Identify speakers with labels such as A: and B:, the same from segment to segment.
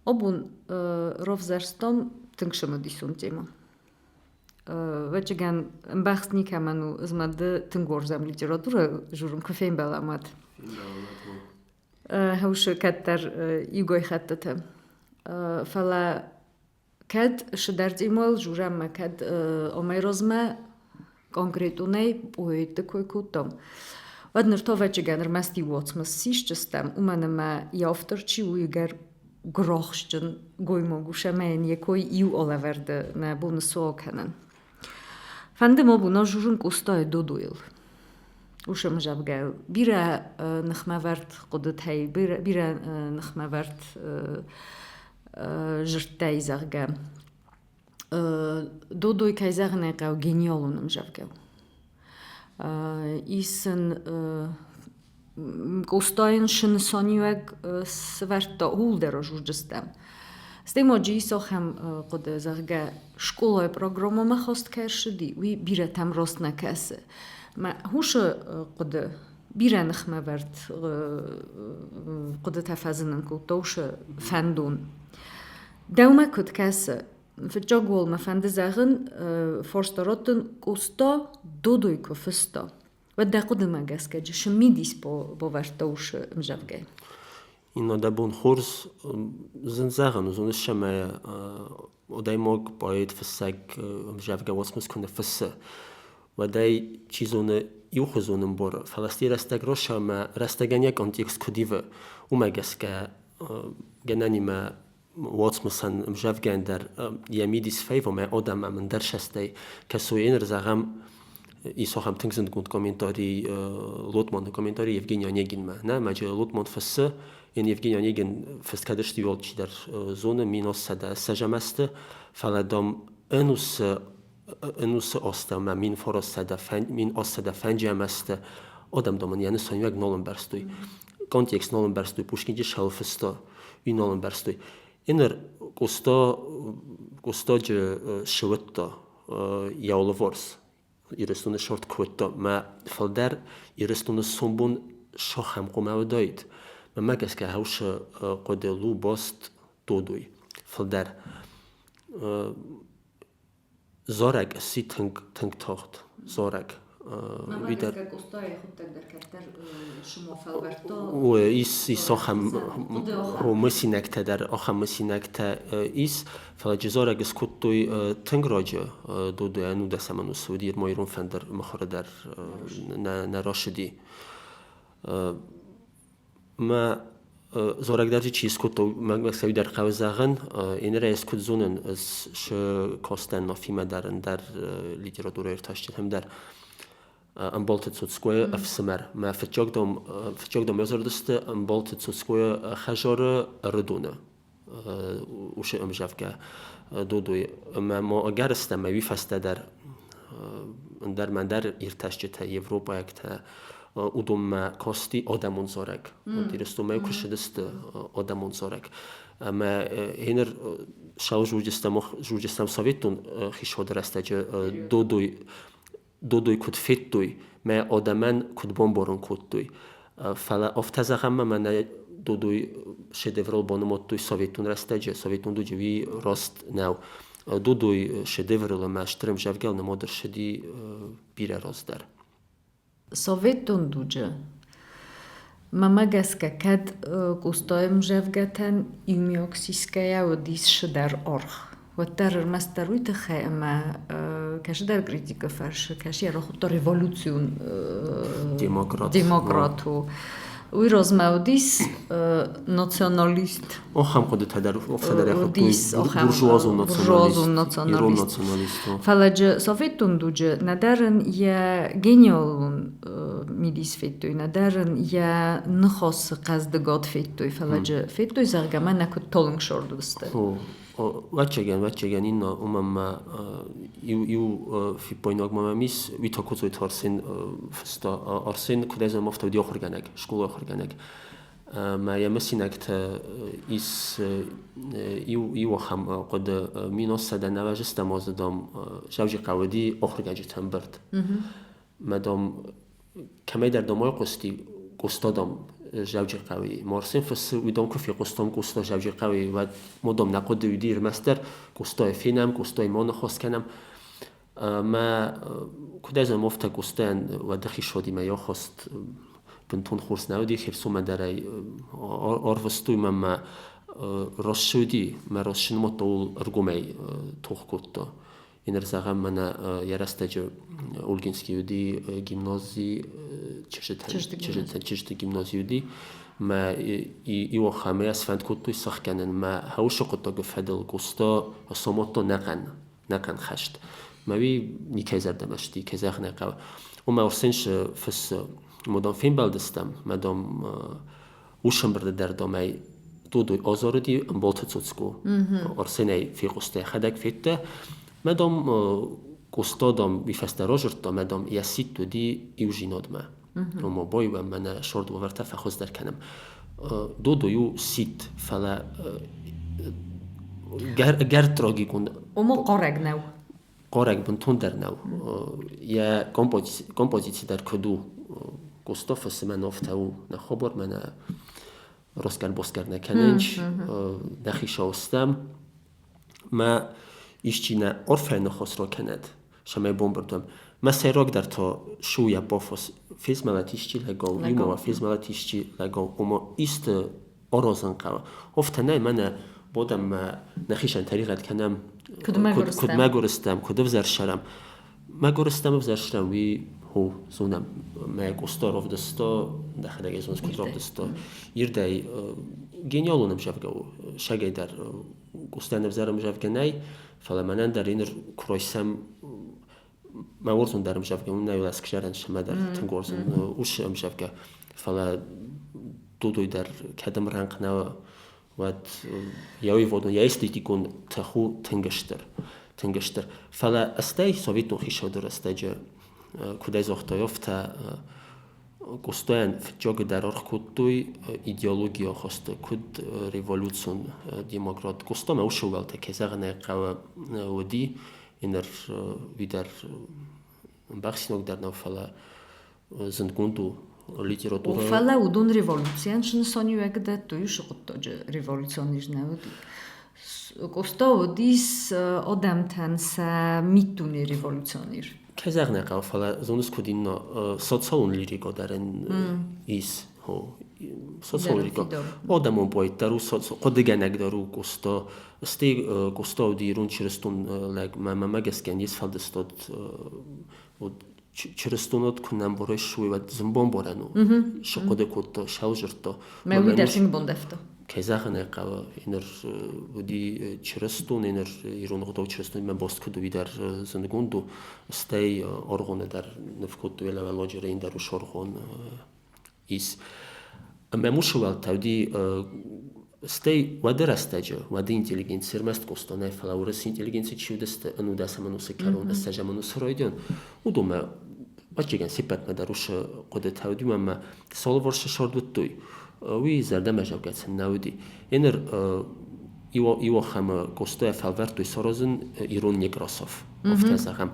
A: Абон равзӕрстам тынг цымыдисон темӕ. Ӕвӕццӕгӕн, ӕмбӕхст никӕмӕн у, ӕз ма ды тынг уарзӕм литературӕ журын куы фембӕлӕм, уӕд. Хӕусы кӕддӕр иугай хӕттыты. Фӕлӕ кӕд сыдӕртимӕ журӕм ӕмӕ кӕд омӕй размӕ конкретонӕй поэтты кой кодтам, уӕд ныр та, ӕвӕццӕгӕн, ӕрмӕст иу уацмыс сисдзыстӕм, уымӕн ӕмӕ йӕ автор чи у, ӕгӕр гуырахстджын гоймаг ус ӕмӕ йын йӕ кой иу алӕвӕрды нӕ бон ссуа кӕнын. Фӕнды мӕ бон азурын Къостайы Додойыл. Уыцы ӕмзӕвгӕйыл бирӕ ныхмӕвӕрд хъуыдытӕй, бирӕ ныхмӕвӕрд дзырдтӕй, зӕгъгӕ. Додой, кӕй зӕгъын ӕй хъӕуы, гениалон ӕмзӕвгӕ у. Ис ын Къостайӕн шы нысаниуӕг сӕвӕрдта, ууыл дӕр ӕзурджыстӕм. Стӕй ма джы ис ахӕм хъуыды, зӕгъгӕ, скъолайы программӕмӕ хаст кӕй ӕрцыди, уый бирӕтӕм раст нӕ кӕсы. Мӕ хъусы хъуыды бирӕ ныхмӕвӕрд хъуыдытӕ фӕзынын кодта уыцы фӕндон. Дӕумӕ куыд кӕсы, фыццаг уал мӕ фӕнды зӕгъын, фарста раттын, Къоста Додой куы фыста, уӕд дӕ хъуыдымӕ гӕсгӕ цы мидис бавӕрдта уыцы ӕмдзӕвгӕйы?
B: Инно дӕ бон хорз зын зӕгъӕн уыдзон ӕмӕ адӕймаг, поэт, фыссӕг ӕмдзӕвгӕ уацмыс куы ныффыссы, уӕд ӕй, чи зоны, иухуызон ӕмбары, фӕлӕ стӕй рӕстӕг рӕса ӕмӕ рӕстӕгӕн йӕ контекст куыд ивы, уымӕ гӕсгӕ гӕнӕнимӕ уацмысӕн ӕмдзӕвгӕйӕн дӕр йӕ мидис фӕива ӕмӕ адӕм ӕм ӕндӕр цӕстӕй кӕсой. Еныр зӕгъӕм, ис ахӕм тынг зындгонд комментарий Лотманы комментарий Евгений Онегинмӕ. Нӕ, мӕджы Лотман фыссы, ен Евгений Онегин фыст кӕд сты, чидӕр зоны, 1920 азты, фӕлӕ, дам, ӕнусы ӕнусы астӕумӕ 1805 азты адӕм, дам, ын йӕ нысаниуӕг нал ӕмбӕрстой. Контекст нал ӕмбӕрстой, Пушкин шал фыста, уый нал ӕмбӕрстой. Еныр Къоста Къостаджы сывӕдта йӕ алыварс Ирыстоны сӕрд кодта, мӕ фылдӕр Ирыстоны сомбон сахӕм хъуамӕ уыдаид. Мӕнмӕ гӕсгӕ хӕусы хъуыды лу баст Додой. Фылдӕр зарӕг сси тынг тынг тагъд зарӕг.
A: Уый дӕр
B: Ис ис ахӕм мысинӕгтӕ дӕр, ахӕм мысинӕгтӕ ис, фӕлӕ джы зарӕг скодтой тынг раджы, Додой ӕнудӕсӕм ӕнусы уыди, ма ирон фӕндыр мыхуыры дӕр нӕ рацыди. Мӕ зарӕг дӕр чи скодта, мӕ сӕ дӕр хъӕуы зӕгъын. Иннӕ ӕз куыд зонын, ӕз шы кастӕн Нафимӕ дӕр ӕндӕр литературӕиртасджытӕм дӕр. Ӕмбалты Цоцкойы ӕфсымӕр. Мӕ фыццаг дам, фыццаг дам ӕвзӕрдысты Ӕмбалты Цоцкойы хӕдзары Ӕрыдоны уыцы ӕмдзӕвгӕ Додой. Ӕмӕ ма ӕгӕрыстӕмӕй уый фӕстӕ дӕр ӕндӕр мӕндӕр иртасджытӕ, европӕйӕгтӕ уыдонмӕ касти адӕмон зарӕг. Ирыстонмӕ куы ссыдысты адӕмон зарӕг. Ӕмӕ гъеныр сау журджыстӕм советон хицауады рӕстӕджы Додой Додой куыд федтой, мӕ адӕмӕн куыд бамбарын кодтой. Фӕлӕ афтӕ зӕгъӕм, ӕмӕ нӕ Додой шедеврыл банымадтой советон рӕстӕджы, советон дуджы уый раст нӕу. Додой шедеврыл ӕмӕ стыр ӕмзӕвгӕйыл нымад ӕрцыди бирӕ раздӕр.
A: Советон дуджы мӕмӕ гӕсгӕ кӕд Къостайы ӕмзӕвгӕтӕн иумиаг сисгӕйӕ уыдис цыдӕр аргъ, уӕддӕр ӕрмӕстдӕр уый тыххӕй, ӕмӕ кӕцыдӕр критикы фӕрсы, кӕцы йӕ рахуыдта революцион демократ у. Уый размӕ уыдис националист.
B: Ахӕм хъуыдытӕ дӕр уыдис буржуазон националист, ирон националист.
A: Фӕлӕ джы советон дуджы нӕдӕр ын йӕ гениалон мидис федтой, нӕдӕр ын йӕ ныхасы хъӕздыгад федтой, фӕлӕ джы федтой, зӕгъгӕ, мӕнӕ куыд талынгсорд уыдысты.
B: Ӕвӕццӕгӕн, ӕвӕццӕгӕн иннӕ уымӕн ма иу фиппаинаг ма мӕм ис, уый та Куыдзойты Арсен фыста. Арсен куыд ӕз ӕм афтӕ уыди ахуыргӕнӕг, скъолайы ахуыргӕнӕг. Мӕ йӕ мысинӕгтӕ ис иу ахӕм хъуыды: 1990 азы, дам, Дзӕуджыхъӕуы уыди ахуыргӕнджыты ӕмбырд. Мӕ, дам, кӕмӕйдӕр, дам, айхъуысти, Къоста, дам, Зӕуджыхъӕуи. Морсен фыссы, уыдон куы фехъуыстон Къоста Зӕуджыхъӕуи, уӕд модом нӕ хъуыды уыди ӕрмӕстдӕр Къостайы фенӕм, Къостайы ма ныхас кӕнӕм. Мӕ куыд ӕз ӕм афтӕ Къостайӕн уӕды хисодимӕ йӕ ахаст бынтон хорз нӕ уыди, Херсонмӕ дӕр ӕй арвыстой мӕ мӕ рассыди, мӕ рассынмӕ ууыл ӕргомӕй тох кодта. Иннӕ зӕгъӕм, мӕнӕ йӕ рӕстӕджы Ольгинский уыди гимнази чызджытӕн, чызджыты гимнази уыди. Мӕ иу ахӕмӕй сфӕнд кодтой сыхгӕнын. Мӕ хӕусы хъуыддаджы фӕдыл Къоста самадта нӕхъӕн хӕст. Мӕ уый никӕй зӕрдӕмӕ сти, кӕй зӕгъын ӕй хъӕуы. Уымӕ Арсеншы фыссы, мадам фембӕлдыстӕм, мадам ус ӕмбырды дӕр домӕй Додой азарыди ӕмбалты Цоцко. Арсенӕй фехъуыста, йӕхӕдӕг федта. Мӕ дам Къоста дам уый фӕстӕ разырдта, мӕ дам йӕ сидт уыди иузинадмӕ. Ома байвӕм, мӕнӕ сорд уавӕртӕ фӕхуыздӕр кӕнӕм. Додой у сидт, фӕлӕ гӕр трагикон.
A: Ома хъарӕг нӕу.
B: Хъарӕг бынтондӕр нӕу. Йӕ композици дӕр куыд у, Къоста фысымӕн афтӕ у, нӕ хабар мӕнӕ роскӕр-боскӕр нӕ кӕнынч, нӕхи саустӕм. Мӕ исчи нӕ арфӕйы ныхас ракӕнӕд, цӕмӕй бамбырд уӕм. Мӕ сӕйрагдӕр та шу йӕ пафос фезмӕлӕт исчи лӕгау, иумӕ фезмӕлӕт исчи лӕгау, ома исты аразын хъӕуы. Афтӕ нӕй, мӕнӕ бадӕм мӕ нӕхицӕн тӕригъӕд кӕнӕм, куыд мӕгуыр стӕм, куыд ӕвзӕр сӕрӕм. Мӕгуыр стӕм, ӕвзӕр сӕрӕм, уый хо зонӕм. Мӕ Къоста равдыста, дӕхӕдӕг ӕй зоныс, куыд равдыста. Ирдӕй гениалон ӕмзӕвгӕ у, сагӕй дӕр Къостайӕн ӕвзӕр ӕмзӕвгӕ нӕй, фӕлӕ мӕнӕн дӕр ныр куы райсӕм мӕ уарзон дӕр ӕмзӕвгӕ у, нӕ ӕскзӕрӕн сӕмӕ дӕр тынг уарзын уыцы ӕмзӕвгӕ. Фӕлӕ Додой дӕр кӕдӕм рӕнхъ нӕ уӕд йӕ аивадон, йӕ эстетикон тых у тынг стыр, тынг стыр. Фӕлӕ стӕй советон хицауады рӕстӕджы, куыд ӕй загътай, афтӕ Къостайӕн фыццаджы дӕр аргъ кодтой идеологийы ахасты, куыд революцион демократ. Къостамӕ уыцы уӕлтӕ, кӕй зӕгъын ӕй хъӕуы, уыди, ныр уый дӕр ӕмбӕхсинаг дӕр нӕу, фӕлӕ зындгонд у литературӕ.
A: Фӕлӕ уыдон революцийӕн цы нысаниуӕг дӕттой, уыцы хъуыддаджы революционизм нӕ уыди. Къоста уыдис адӕмтӕн сӕ миддуне революционер.
B: Кӕй зӕгъын ӕй хъӕуы, фӕлӕ зоныс куыд иннӕ социалон лирикӕ дӕр ын ис. Социалон лирикӕ. Адӕмон поэт дӕр у, хъуыдыгӕнӕг дӕр у Къоста. Стӕй Къоста уыди ирон чырыстон лӕг, мӕ гӕсгӕ не сфӕлдыстад чырыстонад куы нӕ ӕмбарай, уӕд зын бамбарӕн у. Схъуыды кодта, сӕвзӕрдта.
A: Мӕ уый дӕр тынг бондӕфта.
B: Кӕй зӕгъын ӕй хъӕуы, ныр уыди чырыстон, ныр ирон ӕгъдау чырыстонимӕ баст куыд у, уый дӕр зындгонд у. Стӕй аргъуаны дӕр ныв кодтой уӕлӕ Уӕлладжыры дӕр ус аргъуан ис. Ӕмӕ мусуӕлтӕ уыди стӕй уӕды рӕстӕджы, уӕды интеллигенци ӕрмӕст Къоста нӕ, фӕлӕ уырысы интеллигенци чи уыдысты ӕнудӕсӕм ӕнусы кӕрон, ссӕдзӕм ӕнусы райдиан, уыдонмӕ ӕвӕццӕгӕн се ппӕтмӕ дӕр уыцы хъуыдытӕ уыди ӕмӕ цалварсы сӕрд уыдтой, уый зӕрдӕмӕзӕугӕ сын нӕ уыди. Еныр иу ахӕмы Къостайӕ фӕлвӕрдтой саразын ирон Некрасов, афтӕ зӕгъӕм.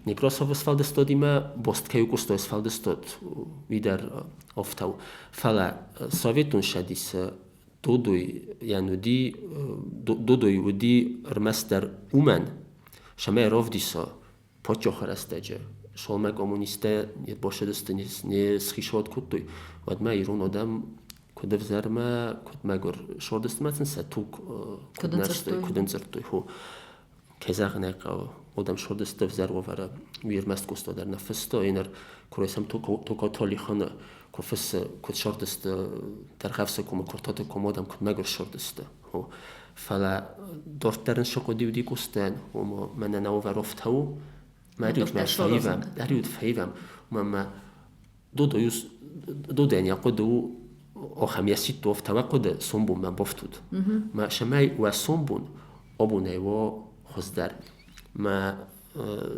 B: Некрасовы сфӕлдыстадимӕ баст кӕй у Къостайы сфӕлдыстад, уый дӕр афтӕ у. Фӕлӕ Советон Цӕдисы Додойӕн уыди, Додой уыди ӕрмӕстдӕр уымӕн, цӕмӕй равдиса паддзахы рӕстӕджы цалынмӕ коммунисттӕ не рбацыдысты, не схицауад кодтой, уӕдмӕ ирон адӕм куыд ӕвзӕрмӕ, куыд мӕгуыр сордысты ӕмӕ сын сӕ туг куыд нӕрстой, куыд ӕнцъырдтой. Кӕй зӕгъын ӕй хъӕуы, адӕм сордысты ӕвзӕр уавӕры. Уый ӕрмӕст Къоста дӕр нӕ фыста, ныр куы райсӕм Токаты Алиханы, куы фыссы, куыд сордысты Дӕргъӕвсы комы, Куырттаты комы адӕм куыд мӕгуыр сордысты. Фӕлӕ дарддӕр ын цы хъуыди уыди Къостайӕн, ома мӕнӕ нӕ уавӕр афтӕ у, мӕ риуд мӕ фӕивӕм, дӕ риуд фӕивӕм, ома мӕ Додойӕн йӕ хъуыды у ахӕм йӕ сидт у афтӕ уӕ хъуыды сомбонмӕ бафтут. Мӕ цӕмӕй уӕ сомбон абонӕй уа хуыздӕр. Мӕ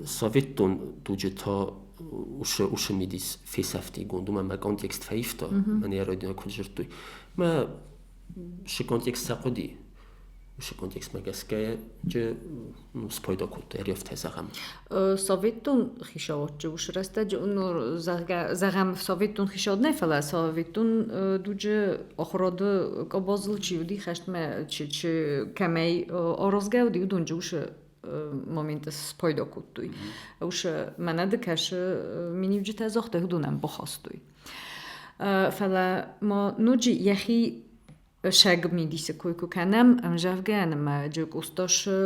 B: советтон дуджы та уыцы мидис фесӕфтигонд, уымӕн мӕ контекст фӕивта, мӕн йӕ родина куыд дзырдтой. Мӕ цы контекст сӕ хъуыди? Уыцы контекстмӕ гӕсгӕ ну, спайда кодта ӕрӕфтӕ зӕгъӕм.
A: Советон хицауадты уыцы рӕстӕджы, ну, зӕгъгӕ, зӕгъӕм, советон хицауад нӕ, фӕлӕ советон дуджы ахуырады къабазыл чи уыди, хӕстмӕ чи, чи кӕмӕй аразгӕ уыди, уыдон уыцы моменты спайда кодтой. Уыцы мӕнӕ ды кӕсы миниуджытӕ загътой, уыдонӕн бахастой. Фӕлӕ ма ноджы йӕхи сӕг мидисы кой куы кӕнӕм, ӕмзӕвгӕ ӕмӕ Къосташы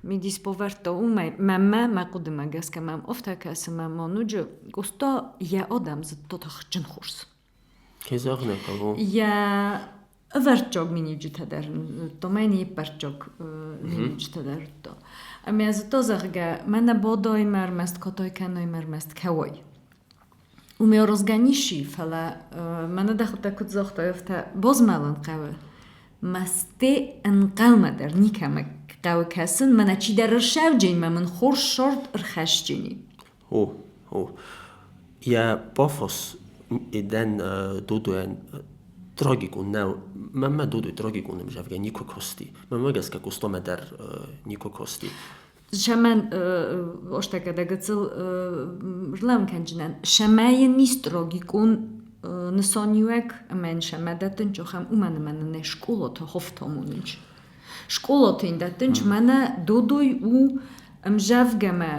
A: мидис бавӕрдта, уымӕй мӕнмӕ, мӕ хъуыдымӕ гӕсгӕ мӕм афтӕ кӕсы, мӕ ма ноджы Къоста йӕ адӕм зыдта тыхджын хорз.
B: Кӕй зӕгъын ӕй хъӕуы.
A: Йӕ ӕвӕрццаг миниуджытӕ дӕр зыдта, мӕ не ппӕрццаг миниуджытӕ дӕр зыдта. Ӕмӕ зыдта, зӕгъгӕ, мӕнӕ Бодоймӕ ӕрмӕст катай кӕной, ӕрмӕст кӕуой. Уымӕ аразгӕ ницы, фӕлӕ мӕнӕ дӕхуыдтӕг куыд загътай, афтӕ базмӕлын хъӕуы. Мӕсты ӕнхъӕлмӕ дӕр никӕмӕ хъӕуы кӕсын, мӕнӕ чидӕр ӕрсӕвджынмӕ мын хорз сорт ӕрхӕсджыни.
B: О, о. Йӕ пафос идӕн Додойӕн трагикон нӕу. Мӕнмӕ Додой трагикон ӕмзӕвгӕ никуы касти. Мӕнмӕ гӕсгӕ Къостамӕ дӕр никуы касти.
A: Шаман остӕгӕдӕ гыццыл рлӕм кӕнджынӕн. Шамӕйы низ трагикон нысаниуӕг ӕмӕ йын шамӕ дӕттын чохӕм, уымӕн ӕмӕ нын нӕ скъолаты хофтамонынч. Скъолаты йын дӕттынч мӕнӕ Додой у ӕмзӕвгӕмӕ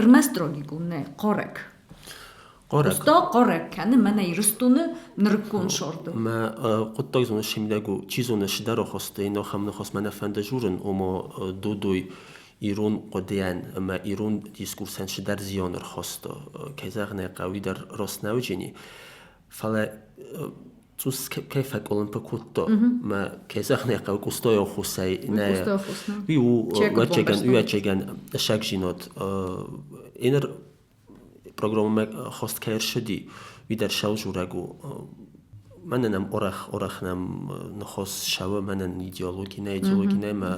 A: ӕрмӕст трагикон нӕ, хъарӕг.
B: Хъарӕг.
A: Къоста хъарӕг кӕны мӕнӕ Ирыстоны нырыккон сорды.
B: Мӕ хъуыддаг зоны симдӕг у, чи зоны, цыдӕр ахуысты, ин ахӕм ныхас мӕ нӕ фӕнды журын, ома Додой ирон хъуыдыйӕн ӕмӕ ирон дискурсӕн цыдӕр зиан ӕрхаста. Кӕй зӕгъын ӕй хъӕуы, дӕр раст нӕ уыджени. Фӕлӕ цъус кӕй фӕкъуылымпы кодта, мӕ кӕй зӕгъын ӕй хъӕуы, Къостайы аххосӕй нӕ. Уый у ӕвӕццӕгӕн сӕгзинад. Эныр программӕмӕ хаст кӕй ӕрцыди, уый дӕр сӕвзурӕг у. Мӕнӕн ӕм арӕх нӕм ныхас цӕуы, мӕнӕн идеологи нӕ мӕ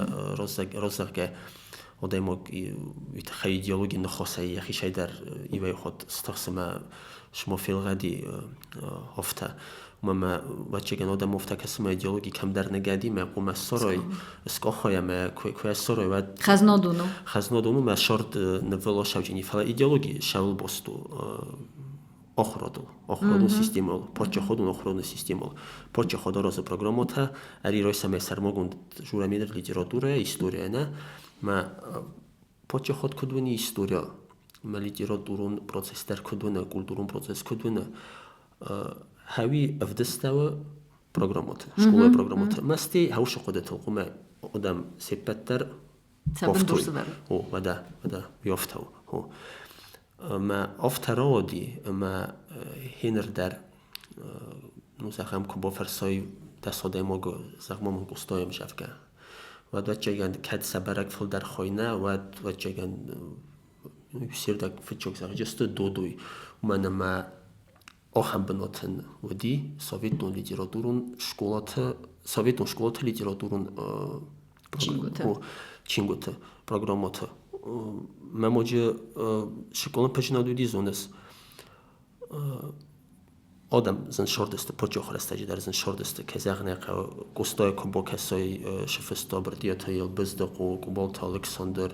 B: раззаггӕ адӕймаг уый тыххӕй идеологи ныхасӕй йӕхицӕй дӕр иуӕй хатт стыхсы мӕ сма фелгъӕди афтӕ. Уымӕ мӕ ӕвӕццӕгӕн адӕм афтӕ кӕсы, мӕ идеологи кӕмдӕр ныгӕди, мӕ хъуамӕ ссарой, скъахой ӕмӕ куы ссарой, уӕд
A: Хӕзнадон у.
B: Хӕзнадон у, мӕ сӕрд нывыл асӕуджыни, фӕлӕ идеологи сӕуыл баст у ахуырадыл, ахуырадон системӕыл, паддзахадон ахуырадон системӕыл. Паддзахад аразы программӕтӕ, ӕри райсӕм сӕрмагонд журамедр литературӕ, история нӕ, мӕ паддзахад куыд уыны история, мӕ литературон процесс дӕр куыд уыны, культурон процесс куыд уыны, хӕуи ӕвдыстӕуы программӕты, скъолайы программӕты. Мӕсти хӕусы хъуыдытыл хъуымӕ адӕм се ппӕт дӕр
A: бафтой.
B: О, уӕдӕ, уӕдӕ, уый О. Ӕмӕ афтӕ рауади, ӕмӕ хеныр дӕр, ну, зӕгъӕм, куы бафӕрсай дӕс адӕймагы, зӕгъ ма мын Къостайӕм, зӕгъгӕ, уӕд, ӕвӕццӕгӕн, кӕд сӕ бӕрӕг фылдӕр хай нӕ, уӕд, ӕвӕццӕгӕн, сердаг фыццаг зӕгъджысты Додой, уымӕн ӕмӕ ахӕм бынатӕн уыди советон литературон скъолаты, советон скъолаты литературон
A: чингуыты,
B: чингуыты программӕты. Мӕ моджы скъолон пӕчынад уыди зоныс. Адӕм зын сордысты, почохы рӕстӕджы дӕр зын сордысты, кӕй зӕгъын ӕй хъӕуы, Къостайы куы бакӕсай сыфыста Брытъиаты Елбыздыхъо, Къубалты Алыксандр,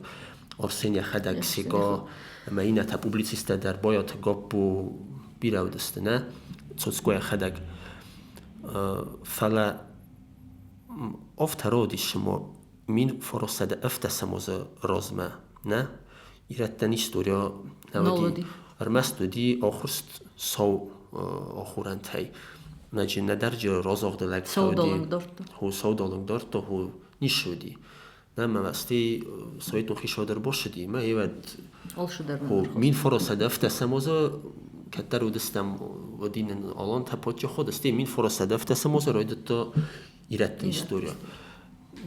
B: Арсен йӕхӕдӕг Секъа ӕмӕ иннӕтӕ публицисттӕ дӕр Байаты Гаппо бирӕ уыдысты, нӕ? Цоцко йӕхӕдӕг. Фӕлӕ афтӕ рауадис, ӕмӕ 1917 азы размӕ, нӕ? Ирӕттӕн история нӕ уыди. Ӕрмӕст уыди ӕххуырст сау ахорӕнтӕй. Нӕджы нӕдӕр разагъды лӕг
A: Саудалынг дардта.
B: Хо саудалынг дардта, хо ницы уыди. Нӕ мӕ стӕй советон хицау дӕр басыди, мӕ евӕд
A: Алшыдӕр
B: хо 1917 азы кӕддӕр уыдыстӕм уыди нын алантӕ паддзахад, стӕй 1917 азы райдыдта ирӕтты история.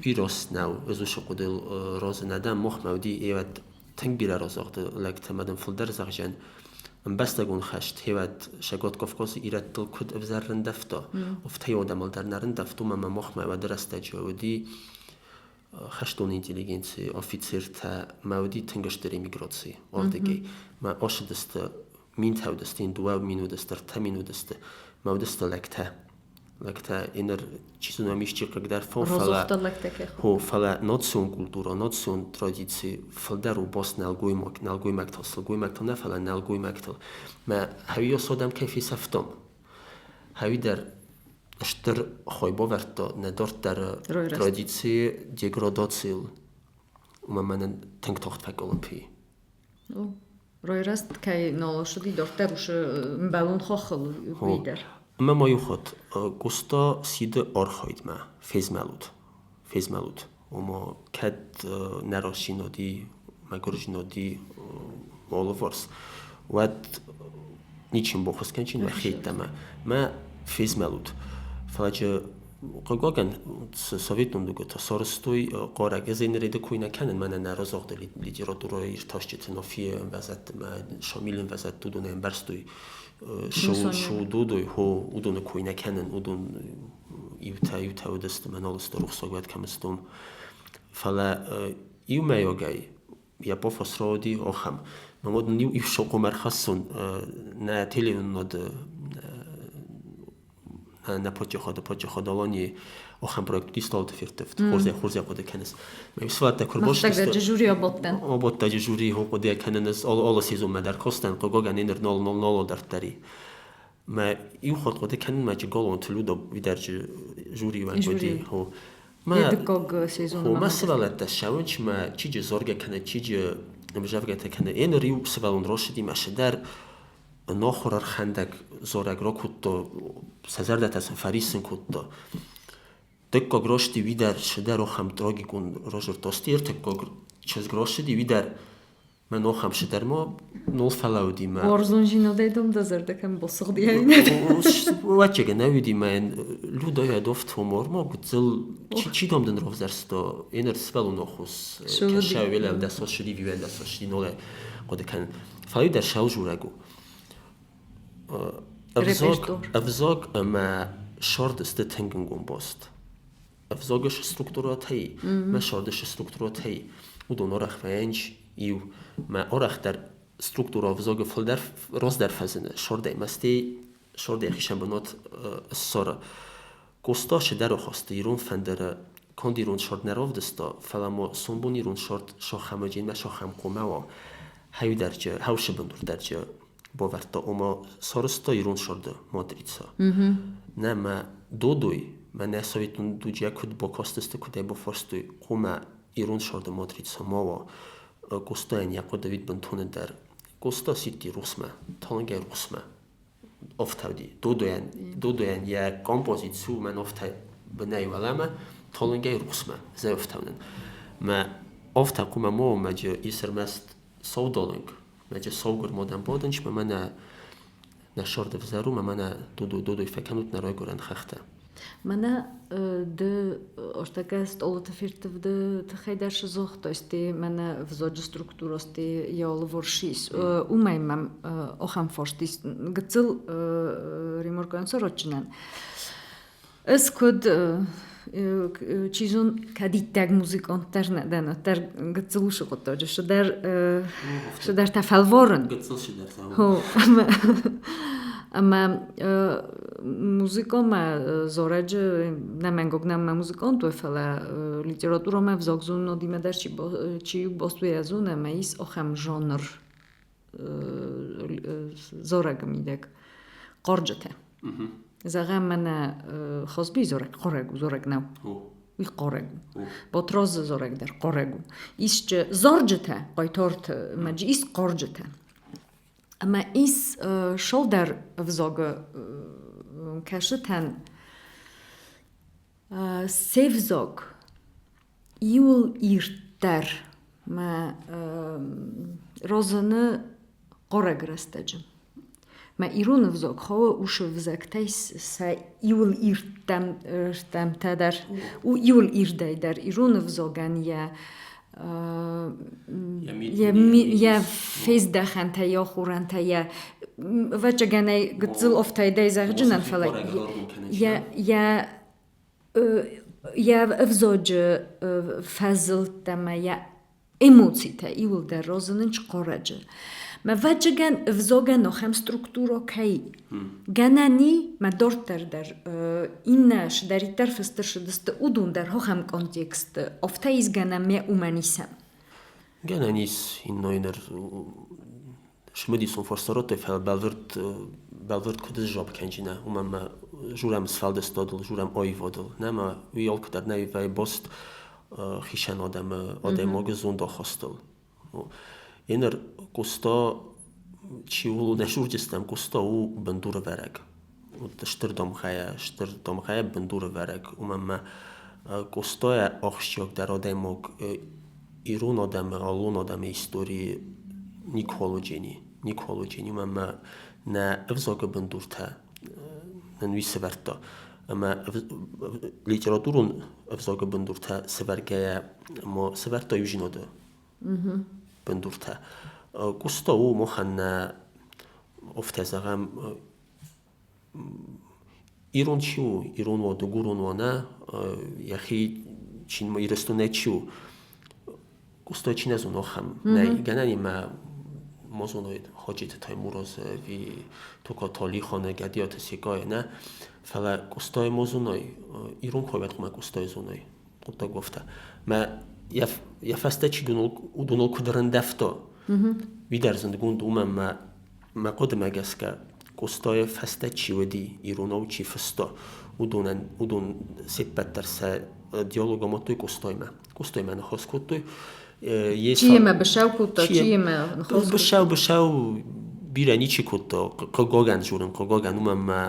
B: Вирус нӕу, ӕз уыцы хъуыдыйыл разы нӕ дӕн, махмӕ уыди евӕд тынг бирӕ разагъды лӕгтӕ ӕмӕ дын фылдӕр зӕгъзӕн ӕмбӕстагон хӕст хевӕд Цӕгат Кавказы ирӕттыл куыд ӕвзӕр рындӕвта, афтӕ адӕмыл дӕр нӕ рындӕвта, уымӕн ӕмӕ махмӕ уӕды рӕстӕджы уыди хӕстон интеллигенци, офицертӕ мӕ уыди тынг стыр эмиграци ардыгӕй. Мӕ ацыдысты минтӕ уыдысты, 2000 уыдысты, 3000 уыдысты, мӕ уыдысты лӕгтӕ. Лӕгтӕ иннӕр чи зоны исчи хъыгдӕр фӕу, фӕлӕ хо, фӕлӕ национ культура, национ традици фылдӕр у бас нӕлгоймаг, нӕлгоймӕгтыл, сылгоймӕгтыл нӕ, фӕлӕ нӕлгоймӕгтыл. Мӕ хӕуи осодӕм кӕй фесӕфтам, хӕуи дӕр стыр хой бавӕрдта нӕ дарддӕры традицийы деградацийыл. Уымӕ мӕнӕн тынг тагъд фӕкъуылымпы и.
A: Ройраст кӕй нал ссыди дарддӕр усы мбӕлон хохыл уый дӕр.
B: Ӕмӕ ма иу хатт Къоста сиды архайдмӕ, фезмӕлут, фезмӕлут. Ома кӕд нӕ рӕстдзинад и, мӕгуырдзинад и алыварс, уӕд ничи баххуыс кӕнчин мӕ хеттӕмӕ. Мӕ фезмӕлут. Фӕлӕ хъыгагӕн, советон дугы сарӕзтой хъарӕг. Ӕз ӕй нырид кой нӕ кӕнын, мӕнӕ нӕ разагъды литературӕйы иртасджыты Нафийы ӕмвӕзадты мӕ Шамилы ӕмвӕзадты уыдон ӕмбӕрстой Шоудодой, хо, уыдоны кой нӕ кӕнын, уыдон иутӕ иутӕ уыдысты, мӕ нал сты рухсаг уӕд кӕм стом. Фӕлӕ иумӕйагӕй йӕ пафос рауади ахӕм. Мӕ мад ын иу сокъом ӕрхӕссон нӕ телеуынынады нӕ паддзахады паддзахад Аланийы ахӕм проект уыди Сталты ферттывд. Хорзӕй хорзӕй хъуыды кӕныс. Мӕ сывӕллӕттӕ куы
A: рбацыдысты. жюри абадтӕн.
B: Абадтаджы жюри хъуыды кӕнын ӕз алы сезонмӕ дӕр кастӕн, хъыгагӕн ныр нал нал нал дарддӕр и. Мӕ иу хатт хъуыды кӕнын мӕ Галуанты Люда уидӕрджы жюрийы уӕнг уыди.
A: Мӕ дыккаг сезон.
B: Мӕ сывӕллӕттӕ ссӕуынц мӕ чиджы зоргӕ кӕнӕ чиджы ӕмзӕвгӕтӕ кӕнӕ. Еныр иу сывӕллон рацыди мӕ цыдӕр ӕнахуыр ӕрхӕндӕг зарӕг ракодта, сӕ зӕрдӕтӕ сын фӕриссын кодта. Дыккаг рӕзти уый дӕр цыдӕр ахӕм трагикон разырдта. Сти ӕртыккаг чызг рацыди, уый дӕр мӕн ахӕм цыдӕр ма нал фӕлӕууыди мӕ.
A: Уарзондзинадӕй дӕм дӕ зӕрдӕ кӕм басыгъди?
B: Ӕвӕццӕгӕн нӕ уыди мӕн Людӕйӕ дофтомор ма гыццыл чи дам дын равзӕрста, еныр сывӕллон аххос кӕсӕ уӕлӕ дӕ сосыди, уӕлӕ дӕ сосыди, нолӕ хъуыды кӕнын. Фӕлӕ дӕр саужурӕг у. Ӕвзаг ӕмӕ сӕрд сты тынг ӕнгом баст. Ӕвзагы структурӕтӕй мӕ сӕрды структурӕтӕй уыдон арӕх вӕййынц иу. Мӕ арӕхдӕр структурӕ ӕвзагы фылдӕр раздӕр фӕзыны сӕрдӕй мӕ стӕй сӕрдӕй хицӕн бынат ссары. Къоста цыдӕр ахаста ирон фӕндыры канд ирон сӕрд нӕ равдыста, фӕлӕ ма сомбон ирон сӕрд сахӕмаджинмӕ сахӕм хъуамӕ уа, хӕудӕрджы, хӕусы бындурдӕрджы бавӕрдта, ома сарӕзта ирон сӕрды матрица. Нӕ мӕ Додой, мӕнӕ советон дуджы куыд бакастысты, куыд ӕй бафарстой, хъуамӕ ирон сӕрды матрица ма уа. Къостайӕн йӕ хъуыды уыд бынтон ӕндӕр. Къоста сидти рухсмӕ, талынгӕй рухсмӕ. Офтауди. Додойӕн, Додойӕн йӕ композици у мӕн офтӕ бынӕй уӕлӕмӕ, талынгӕй рухсмӕ, зӕй офтаунӕн. Мӕ офтӕ хъуамӕ ма уомӕджы ис ӕрмӕст саудалынг, мӕджы саугуыр мадӕн бадынч, мӕ мӕнӕ нӕ сӕрды взӕр у, мӕ мӕнӕ Додой фӕкӕнут нӕ райгуырӕн хӕхтӕ.
A: Мӕнӕ ды ортакӕ стъолыты ферттывды тыххӕй дӕр сызогътой, сте мӕнӕ взоджы структура сте йӕ алыварс ис. Уымӕй мӕм ахӕм фарст ис гыццыл ремаркӕн саразджынӕн. Ӕз куыд чи зон, кӕд иттӕг музыкант дӕр нӕ дӕн, уӕддӕр гыццыл усы хъуыддаджы цыдӕр цыдӕртӕ фӕлварын.
B: Гыццыл цыдӕртӕ.
A: Ӕмӕ музыкомӕ зарӕджы нӕмӕнгог нӕмӕ музыкант уой, фӕлӕ литературӕмӕ ӕвзагзонынадимӕ дӕр чи баст ӕмӕ ис ахӕм жанр зарӕгы мидӕг хъарджытӕ. Зӕгъӕм, мӕнӕ Хазби зарӕг хъарӕг у, зарӕг нӕу. Уый хъарӕг у. Батрадзы зарӕг дӕр хъарӕг у. Исчи зарджытӕ, хъайтарты мӕджы ис хъарджытӕ. Ӕмӕ ис шолдӕр ӕвзагы кӕсытӕн се взаг иуыл ирддӕр мӕ розыны хъарӕг рӕстӕджы. Мӕ ирон ӕвзаг хауы усы ӕвзӕгтӕй сӕ иуыл ирдтӕмтӕ дӕр, иуыл ирдӕй дӕр ирон ӕвзагӕн йӕ йӕ фездӕхӕнтӕ, йӕ ахорӕнтӕ, йӕ ӕвӕццӕгӕн ӕй гыццыл офтайдӕй зӕгъджынӕн, фӕлӕ йӕ йӕ ӕвзаджы фӕзылдтӕ ӕмӕ йӕ эмоцитӕ иуылдӕр разынынц хъарӕджы. Мӕ вӕджыгӕн ӕвзогӕн охӕм структуро кӕй. Гӕнӕни мӕ дарддӕр дӕр иннӕ шдӕриддӕр фыстыр шыдысты уыдон дӕр хохӕм контексты, офтӕ изгӕнӕм ме уымӕн исӕм.
B: Гӕнӕн ис иннойнер цымыдисон фӕрсӕротӕй, фӕлӕ бӕлвырд бӕлвырд куыд сжуапп кӕнджынӕ, уымӕн ӕмӕ журӕм сфӕлдыстадыл, журӕм аивадыл. Нӕ ма уый алкӕддӕр нӕ вӕййы баст хицӕн адӕмы адӕймаджы зондахастыл. Еныр Къоста чи у, нӕ сурджыстӕм Къоста у бындурӕвӕрӕг. Стыр дамгъӕйӕ, стыр дамгъӕйӕ бындурӕвӕрӕг, уымӕн ӕмӕ Къостайӕ ахсджиагдӕр адӕймаг ирон адӕмы, аллон адӕмы историйы никуал уыджени, никуал уыджени, уымӕн ӕмӕ нӕ ӕвзагы бындуртӕ нын уый сӕвӕрдта. Ӕмӕ литературон ӕвзагы бындуртӕ сӕвӕргӕйӕ ма сӕвӕрдта иузинады бындуртӕ. Къоста у махӕн нӕ, афтӕ зӕгъӕм, ирон чи у, ирон уа, дыгурон уа нӕ, йӕхи чи Ирыстонӕй чи у, Къоста чи нӕ зоны, ахӕм нӕй. Гӕнӕн имӕ ма зоной Хаджиты Таймураз ӕви Токаты Алиханы, Гӕдиаты Секъайы нӕ, фӕлӕ Къостайы ма зоной, ирон куывӕд хъуамӕ Къостайы зоной. Хъуыддаг афтӕ. Мӕ йӕ фӕстӕ чи уыдоныл куыд ӕрӕндӕвта, уый дӕр зындгонд уымӕн мӕ мӕ хъуыдымӕ гӕсгӕ, Къостайы фӕстӕ чи уыди, иронау чи фыста, уыдонӕн уыдон се ппӕт дӕр сӕ диалог амадтой Къостаймӕ. Къостаймӕ ныхас кодтой.
A: Чи йемӕ быцӕу кодта, чи йемӕ ныхас кодта?
B: Быцӕу, быцӕу бирӕ ничи кодта. Хъыгагӕн дзурын, хъыгагӕн, уымӕн ӕмӕ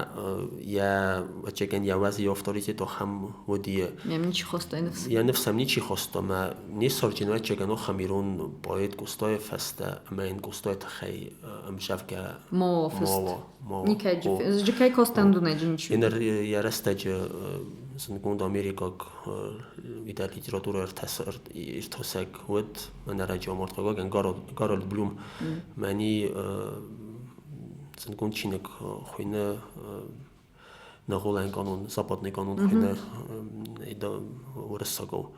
B: йӕ, ӕцӕгӕн йӕ уӕз, йӕ авторитет ахӕм уыди.
A: Йӕм ничи хоста йӕ ныфс?
B: Йӕ ныфс ӕм ничи хоста ӕмӕ не сарджын, ӕцӕгӕн ахӕм ирон поэт Къостайы фӕстӕ ӕмӕ йын Къостайы тыххӕй ӕмдзӕвгӕ
A: Мо фыст.
B: Мо.
A: Никӕй кӕй Костандунӕджы ничи.
B: Еныр йӕ рӕстӕджы зындгонд америкаг видӕр литературӕ иртасӕг уыд, мӕнӕ раджы амард, хъыгагӕн, Гарольд Блюм. Мӕни зындгонд чиныг хуыйны Ныгуылӕн канон, Западный канон хуыйны уырыссагау.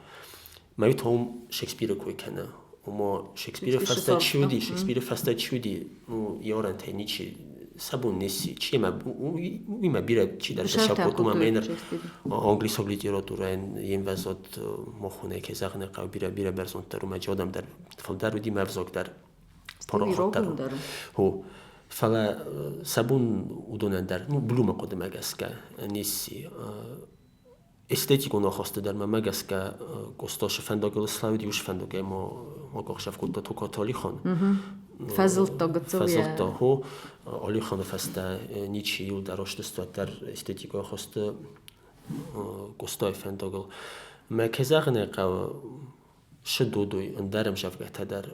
B: Мӕ том Шекспиры кой кӕны. Ома Шекспиры фӕстӕ чи уыди, Шекспиры фӕстӕ чи уыди, ну, йӕ орӕнтӕй ничи сӕ бон не сси. Чи ӕмӕ уимӕ бирӕ чидӕртӕ сӕ кодтой, ӕмӕ ныр англисаг литературӕйӕн йе мвӕзад махонӕй, кӕй зӕгъын ӕй хъӕуы, бирӕ бирӕ бӕрзонддӕр у, мӕ адӕм дӕр фылдӕр уыди, мӕ ӕвзаг дӕр парахатдӕр. Хо. Фӕлӕ сӕ бон уыдонӕн дӕр, ну, Блюмы хъуыдымӕ гӕсгӕ не сси. Эстетикон ахасты дӕр мӕмӕ гӕсгӕ Къоста фӕндагыл слӕуди, уыцы фӕндагӕй ма акъахдзӕф кодта Токаты Алихан.
A: Фӕзылдта гыццыл.
B: Фӕзылдта, хо. Алиханы фӕстӕ ничи иу дӕр астыста дӕр эстетикон ахасты Къостайы фӕндагыл. Мӕ кӕй зӕгъын ӕй хъӕуы, сыдодой ӕндӕр ӕмзӕвгӕтӕ дӕр.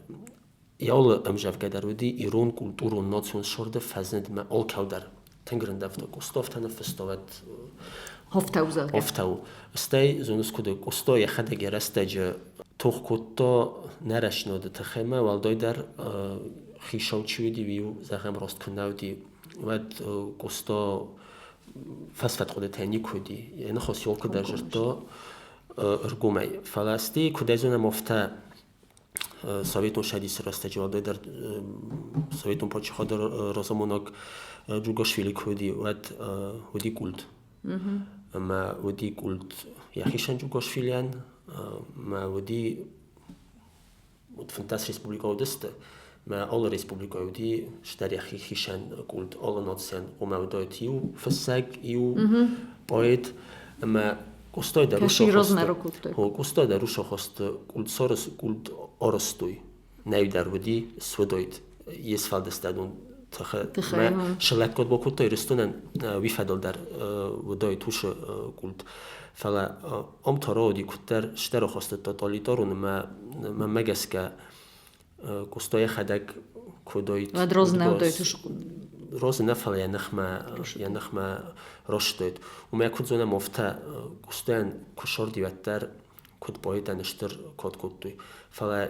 B: Алы ӕмзӕвгӕ дӕр уыди ирон культурон национ сорды фӕзындмӕ алкӕу дӕр тынг рындӕвта. Къоста афтӕ ныффыста, уӕд
A: Хофтау, зӕгъгӕ.
B: Хофтау. Стӕй, зоныс куыд, Къоста йӕхӕдӕг йӕ рӕстӕджы тох кодта нӕ рӕстнады тыххӕй ӕмӕ уӕлдайдӕр хицау чи уыди, уый, зӕгъӕм, раст куы нӕ уыди, уӕд Къоста фӕсфӕд хъуыдытӕ никуы уыди. Йӕ ныхас елкуы дӕр зыдта ӕргомӕй. Фӕлӕ стӕй, куыдӕй зонӕм, афтӕ Советон Цӕдисы рӕстӕджы уӕлдайдӕр Советон паддзахады разамонӕг Джугашвили куы уыди, уӕд уыди культ. Ӕмӕ уыди культ йӕхицӕн Джугашвилийӕн, ӕмӕ уыди 15 республикӕ уыдысты, мӕ алы республикӕйы уыди стӕр йӕхи хицӕн культ алы нацийӕн, ома уыдаид иу фыссӕг, иу поэт, ӕмӕ Къостай дӕр Къостай дӕр усахосты культ арӕзтой. Нӕй дӕр уыди, суыдаид йе сфӕлдыстадон тыхы. Сылӕггад бакодта Ирыстонӕн, уый фӕдыл дӕр уыдаид уыцы культ. Фӕлӕ ам та рауади куыддӕр стӕр ахасты тоталитарон ӕмӕ мӕнмӕ гӕсгӕ Къоста йӕхӕдӕг куыд
A: Уӕд роз нӕ уыдаид
B: Роз нӕ, фӕлӕ йӕ ныхмӕ ростойд. Уымӕ куыд зонӕм, афтӕ Къостайӕн куы сорди, уӕддӕр куыд поэтӕн стыр код кодтой. Фӕлӕ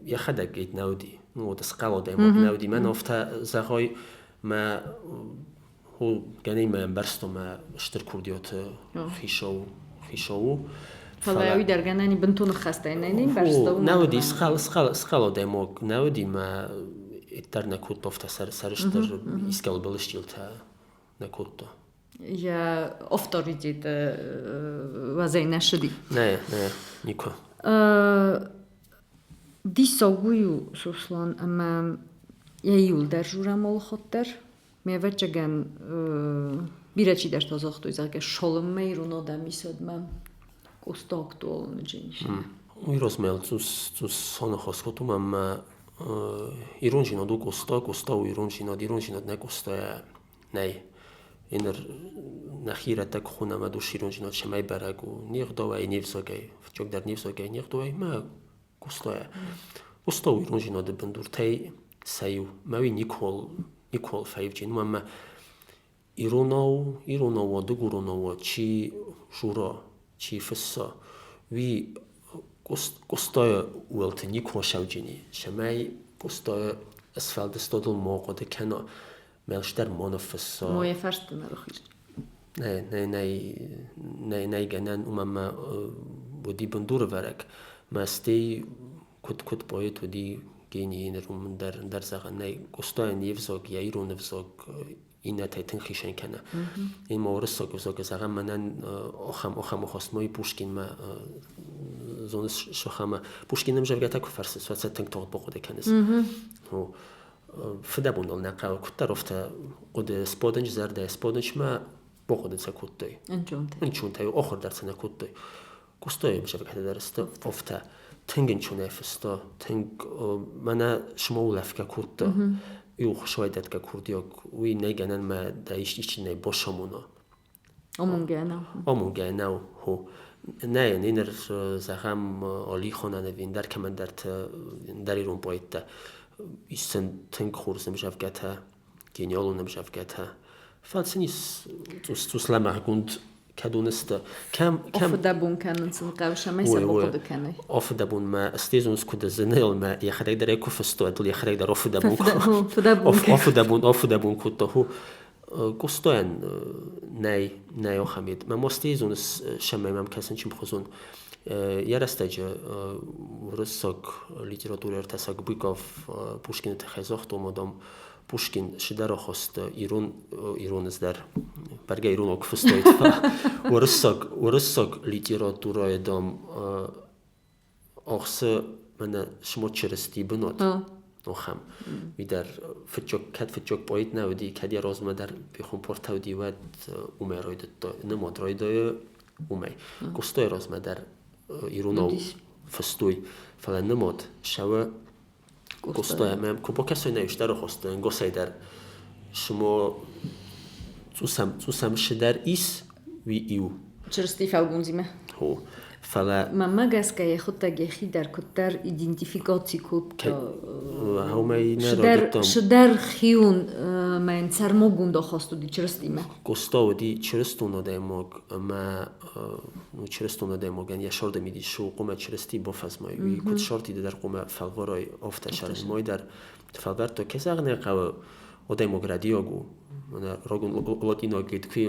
B: йӕхӕдӕг гейт нӕ уыди. Ну, вот схъӕл адӕймаг нӕ уыди. Мӕн афтӕ зӕгъой, мӕ гӕнӕй мӕ ӕмбӕрстон мӕ стыр курдиаты хицау хицау у.
A: Фӕлӕ уый дӕр гӕнӕн бынтон ӕххӕстӕй нӕ не мбӕрста.
B: Нӕ уыди схъӕл схъӕл схъӕл адӕймаг нӕ уыди мӕ Дӕр нӕ кодта, афтӕ сӕрыстыр искӕуыл былысчъилтӕ нӕ кодта.
A: Йӕ авторитеты уӕзӕй нӕ ссыди.
B: Нӕ, нӕ, никуы.
A: Диссаг уый у, Сослан, ӕмӕ йӕ иуылдӕр журамолхот дӕр. Ме ӕвӕццӕгӕн, бирӕ чидӕртӕ загътой, зӕгъгӕ, Соломмӕ ирон адӕм исӕдмӕ Къоста актуалон женщина.
B: Уый размӕ цъус цъус аныхас кодтон ӕмӕ ирондзинад у Къоста, Къоста у ирондзинад, ирондзинад нӕ Къостайӕ нӕй. Иннӕ нӕхи ирӕттӕ куы хонӕм ӕдус ирондзинад цӕмӕй бӕрӕг у? Не гъдауӕй, не взагӕй, фыццагдӕр не взагӕй, не гъдауӕй мӕ Къостайӕ. Къоста у ирондзинады бындуртӕй сӕ иу. Мӕ уый никуал, никуал фӕивджын, уымӕн ӕмӕ иронау, иронау уа, дыгуронау уа, чи жура, чи фысса, уый Къостайы уӕлты никуы сӕвджыни, цӕмӕй Къостайы сфӕлдыстадыл ма хъуыды кӕна, мӕлстӕр ма ныффысса.
A: Мойы фӕрсты нӕ рахиз.
B: Нӕ, нӕ, нӕ, нӕ, нӕй гӕнӕн, уымӕн ӕмӕ уыди бындурӕвӕрӕг. Мӕ стӕй куыд, куыд поэт уыди гений ныр уымӕн дӕр, ӕндӕр зӕгъӕн нӕй. Къостайӕн йе взаг, йӕ ирон ӕвзаг иннӕтӕй тынг хицӕн кӕны. Ӕмӕ уырыссаг ӕвзаг зӕгъӕм мӕнӕн ахӕм ахӕм охастмӕ Пушкинмӕ зоныс сахамӕ Пушкин ӕмзӕвгӕтӕ куы фӕрсыс, уӕд сӕ тынг тагъд бахъуыды кӕныс. Фыдӕбоныл нӕ хъӕуы куыддӕр афтӕ хъуыды сбадынч зӕрдӕ сбадынчмӕ бахъуыды сӕ кодтой. Ӕнчонтӕй. Ахуыр дӕр сӕ нӕ кодтой. Куыстой ӕмзӕвгӕтӕ дӕр сты афтӕ. Тынг ӕнчонӕй фыста, тынг мӕнӕ шыма улӕфгӕ кодта. Иу хуысуай дӕтгӕ курдиаг, уый нӕй гӕнӕн мӕ дӕ исчи нӕй босамона.
A: Омонгӕ нӕу.
B: Омонгӕ нӕу, хо. Нӕ, ныр зӕгъӕм, Алихонӕн ӕви ӕндӕр кӕмӕндӕрты, ӕндӕр ирон поэттӕ ис сын тынг хорз ӕмзӕвгӕтӕ, гениалон ӕмзӕвгӕтӕ. Фӕлӕ сын ис цъус, цъус лӕмӕгъгонд кӕдон сты. Кӕм, кӕм...
A: Офыдӕбон кӕнын сын хъӕуы, цӕмӕй сӕ бахъуыды кӕной.
B: Офыдӕбонмӕ стезонс куыд зыныл мӕ йӕхӕдӕг дӕр ӕй куы фыстой, дыл йӕхӕдӕг дӕр офыдӕбон офыдӕбон офыдӕбон кодта. Къостайӕн нӕй, нӕй ахӕм ед. Мӕ мостезонс сӕмӕй мӕм кӕсын чимхуызон. Йӕ рӕстӕджы уырыссаг литературӕ ӕртасӕг Быков Пушкины тыххӕй загъта, ома, дам, Пушкин цыдӕр ахуыста ирон ироныз дӕр. Бӕргӕ иронау куы фыстаид, уырыссаг уырыссаг литературӕйы, дам, ахсы мӕнӕ Шмот Чырысти бынат. Охӕм. Уый дӕр фыццаг, кӕд фыццаг поэт нӕ уыди, кӕд йӕ размӕ дӕр пехуымпартӕ уыди, уӕд уымӕй райдыдта, нымад райдайы уымӕй. Къостайы размӕ дӕр иронау фыстой, фӕлӕ нымад сӕуы Къоста мӕм куы бакӕсой нӕ стӕры хосты ӕнгосӕй дӕр шумо цъусӕм цъусӕм шыдӕр ис уи иу.
A: Чырысти фӕлгондзимӕ.
B: Хо. Фӕлӕ
A: Мӕнмӕ гӕсгӕ йӕхуыдтӕг йӕхи дӕр куыддӕр идентификаци кодта.
B: Хаумӕй нӕ райдыдтам.
A: Шыдӕр хиун мӕн сӕрмагонд ахаст уыди Чырыстимӕ.
B: Къоста уыди чырыстон адӕймаг ӕмӕ ну, чырыстон адӕймагӕн йӕ сӕрды мидис у хъуамӕ Чырысти бафӕзмай. Уый куыд сӕрти дӕр хъуамӕ фӕлварай, афтӕ сӕрмой дӕр фӕлвӕрдта. Кӕй зӕгъын ӕй хъӕуы, адӕймаг рӕдийаг у. Рагон латинаг куы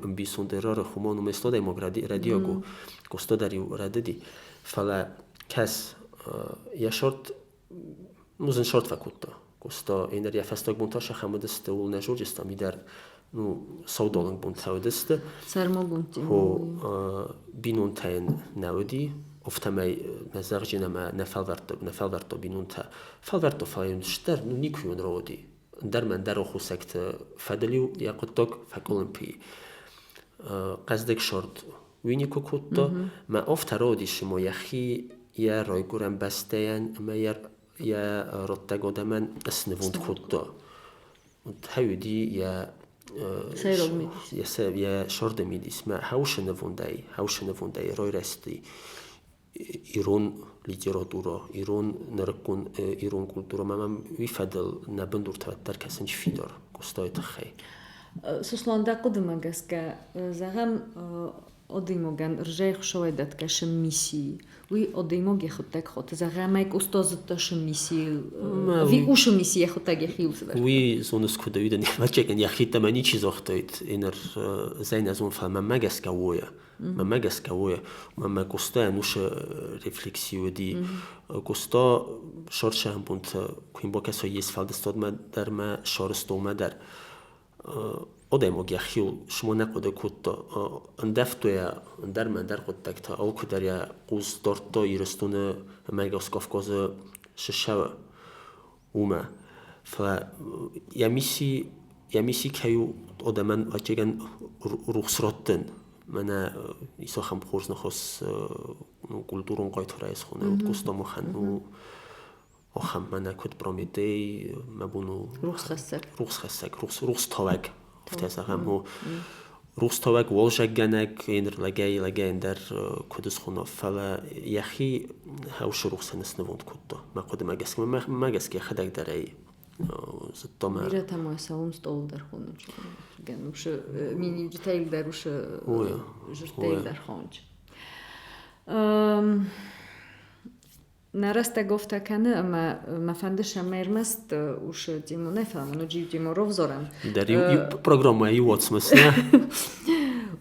B: ӕмбисонд errore humanum est адӕймаг рӕдийаг у. Къоста дӕр-иу рӕдыди. Фӕлӕ кӕс, йӕ сӕрд ну, зын сӕрд фӕкодта. Къоста ӕндӕр йӕ фӕстаг бонтӕ сӕхӕм уыдысты, ууыл нӕ зурджыстам дӕр ну, саудалынг бонтӕ уыдысты.
A: Сӕрмагонд
B: Хо бинонтӕ йын нӕ уыди, афтӕмӕй нӕ зӕгъджын ӕмӕ нӕ фӕлвӕрдта, нӕ фӕлвӕрдта бинонтӕ. Фӕлвӕрдта, фӕлӕ йын стӕр ну, никуы йын рауади. Ӕндӕр мӕ ӕндӕр аххосӕгты фӕдыл-иу йӕ хъуыддаг фӕкъуылымпы и. Хъӕздыг сӕрд уый никуы кодта. Мӕ афтӕ рауадис, ӕмӕ йӕхи йӕ райгуырӕн бӕстӕйӕн ӕмӕ йӕ йӕ раттӕг адӕмӕн снывонд кодта. Уыди йӕ йӕ сӕрды мидисмӕ хаусы нывондӕй, хаусы нывондӕй райрӕзти ирон литературӕ, ирон нырыккон ирон культурӕ ӕмӕ мӕм уый фӕдыл нӕ бындуртӕ уӕддӕр кӕсынц фидар Къостайы тыххӕй.
A: Сослан, дӕ хъуыдымӕ гӕсгӕ, зӕгъӕм, Адӕймагӕн рзӕй Хуыцауӕй дӕтгӕ сы миссии. Уый адӕймаг йӕхуыдтӕг хоты. Зӕгъӕм, ӕй Къоста зыдта сы миссийыл, ӕви усы мисси йӕхуыдтӕг йӕхиуыл цыдӕр.
B: Уый зоныс куыд уый ӕвӕццӕгӕн йӕхиддӕмӕ ничи загътаид, ӕнӕр зӕйнӕзон, фӕлӕ мӕнмӕ гӕсгӕ уойа. Мӕнмӕ гӕсгӕ уойа. Мӕнмӕ Къоста ӕнусы рефлекси уыди. Къоста сӕрсӕхбонты куы йын бакӕсай йе сфӕлдыстадмӕ дӕр мӕ сӕрыстонмӕ дӕр, адӕймаг йӕхиуыл цыма нӕ хъуыды кодта, ӕндӕвтой йӕ ӕндӕрмӕ ӕндӕр хъуыддӕгтӕ, алкуыдӕр йӕ хъус дардта Ирыстоны ӕмӕ ӕгас Кавказы цы ссӕуы, уымӕ. Фӕлӕ йӕ мисси кӕй у адӕмӕн ӕцӕгӕн рухс раттын, мӕнӕ исахӕм хорз ныхас культурон хъайтарӕй схонӕн, Къоста махӕн у ахӕм мӕнӕ куыд Прометей, мӕ бон у
A: рухсхӕссӕг,
B: рухсхӕссӕг, рухстауӕг, афтӕ зӕгъӕм, у рухстауӕг, уӕлзӕггӕнӕг, ӕндӕр лӕгӕй лӕгӕй ӕндӕр куыд схона, фӕлӕ йӕхи хӕусы рухсӕн снывонд кодта. Мӕ хъуыдымӕ гӕсгӕ, мӕ гӕсгӕ йӕхӕдӕг дӕр ӕй зыдта мӕ.
A: Бирӕтӕ ма цӕуын стъол дӕр хонынц. Усы миниуджытӕй дӕр усы зырдтӕй дӕр хонынц. Нӕ рӕстӕг офтӕ кӕны, ӕмӕ мӕ фӕнды сӕмӕ ӕрмӕст усы Тимур нӕ, фӕлӕ ма ноджы иу Тимур ровзорӕм.
B: Дӕр иу программӕ иу уацмыс, нӕ?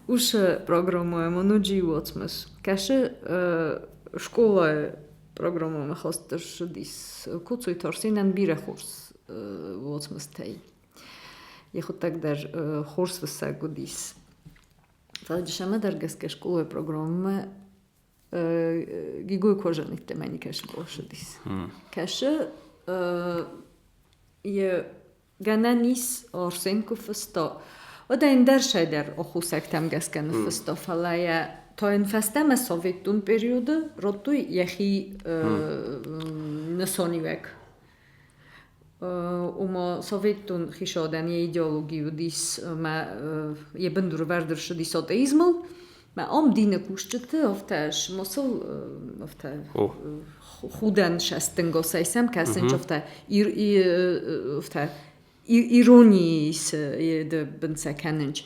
A: Усы программӕ ма ноджы иу уацмыс. Кӕсы скъолайы программӕмӕ хаст ссыдис Коцойты Арсенӕн бирӕ хорз уацмыстӕй. Йӕхуыдтӕг дӕр хорз фыссӕг уыдис. Фӕлӕ дысӕмӕ дӕр гӕсгӕ скъолайы программӕмӕ Гигой кожаныйттӕ мӕ никӕсы бошыдис. Кӕсы йе гӕнӕн ис Арсен куы фыста, уӕд ӕндӕр сӕдӕр оххосӕгтӕм гӕсгӕ ныффыста, фӕлӕ йӕ та йын фӕстӕмӕ советтон периоды радтой йӕхи нысаниуӕг. Ома советтон хицауадӕн йӕ идеологи уыдис ӕмӕ йӕ бындурӕвӕрд ӕрцыдис атеизмыл. Мӕ ам дины кусджыты афтӕ смысл афтӕ худӕн сӕстынгосӕй сӕм кӕсынч афтӕ афтӕ иронийы бын сӕ кӕнынч.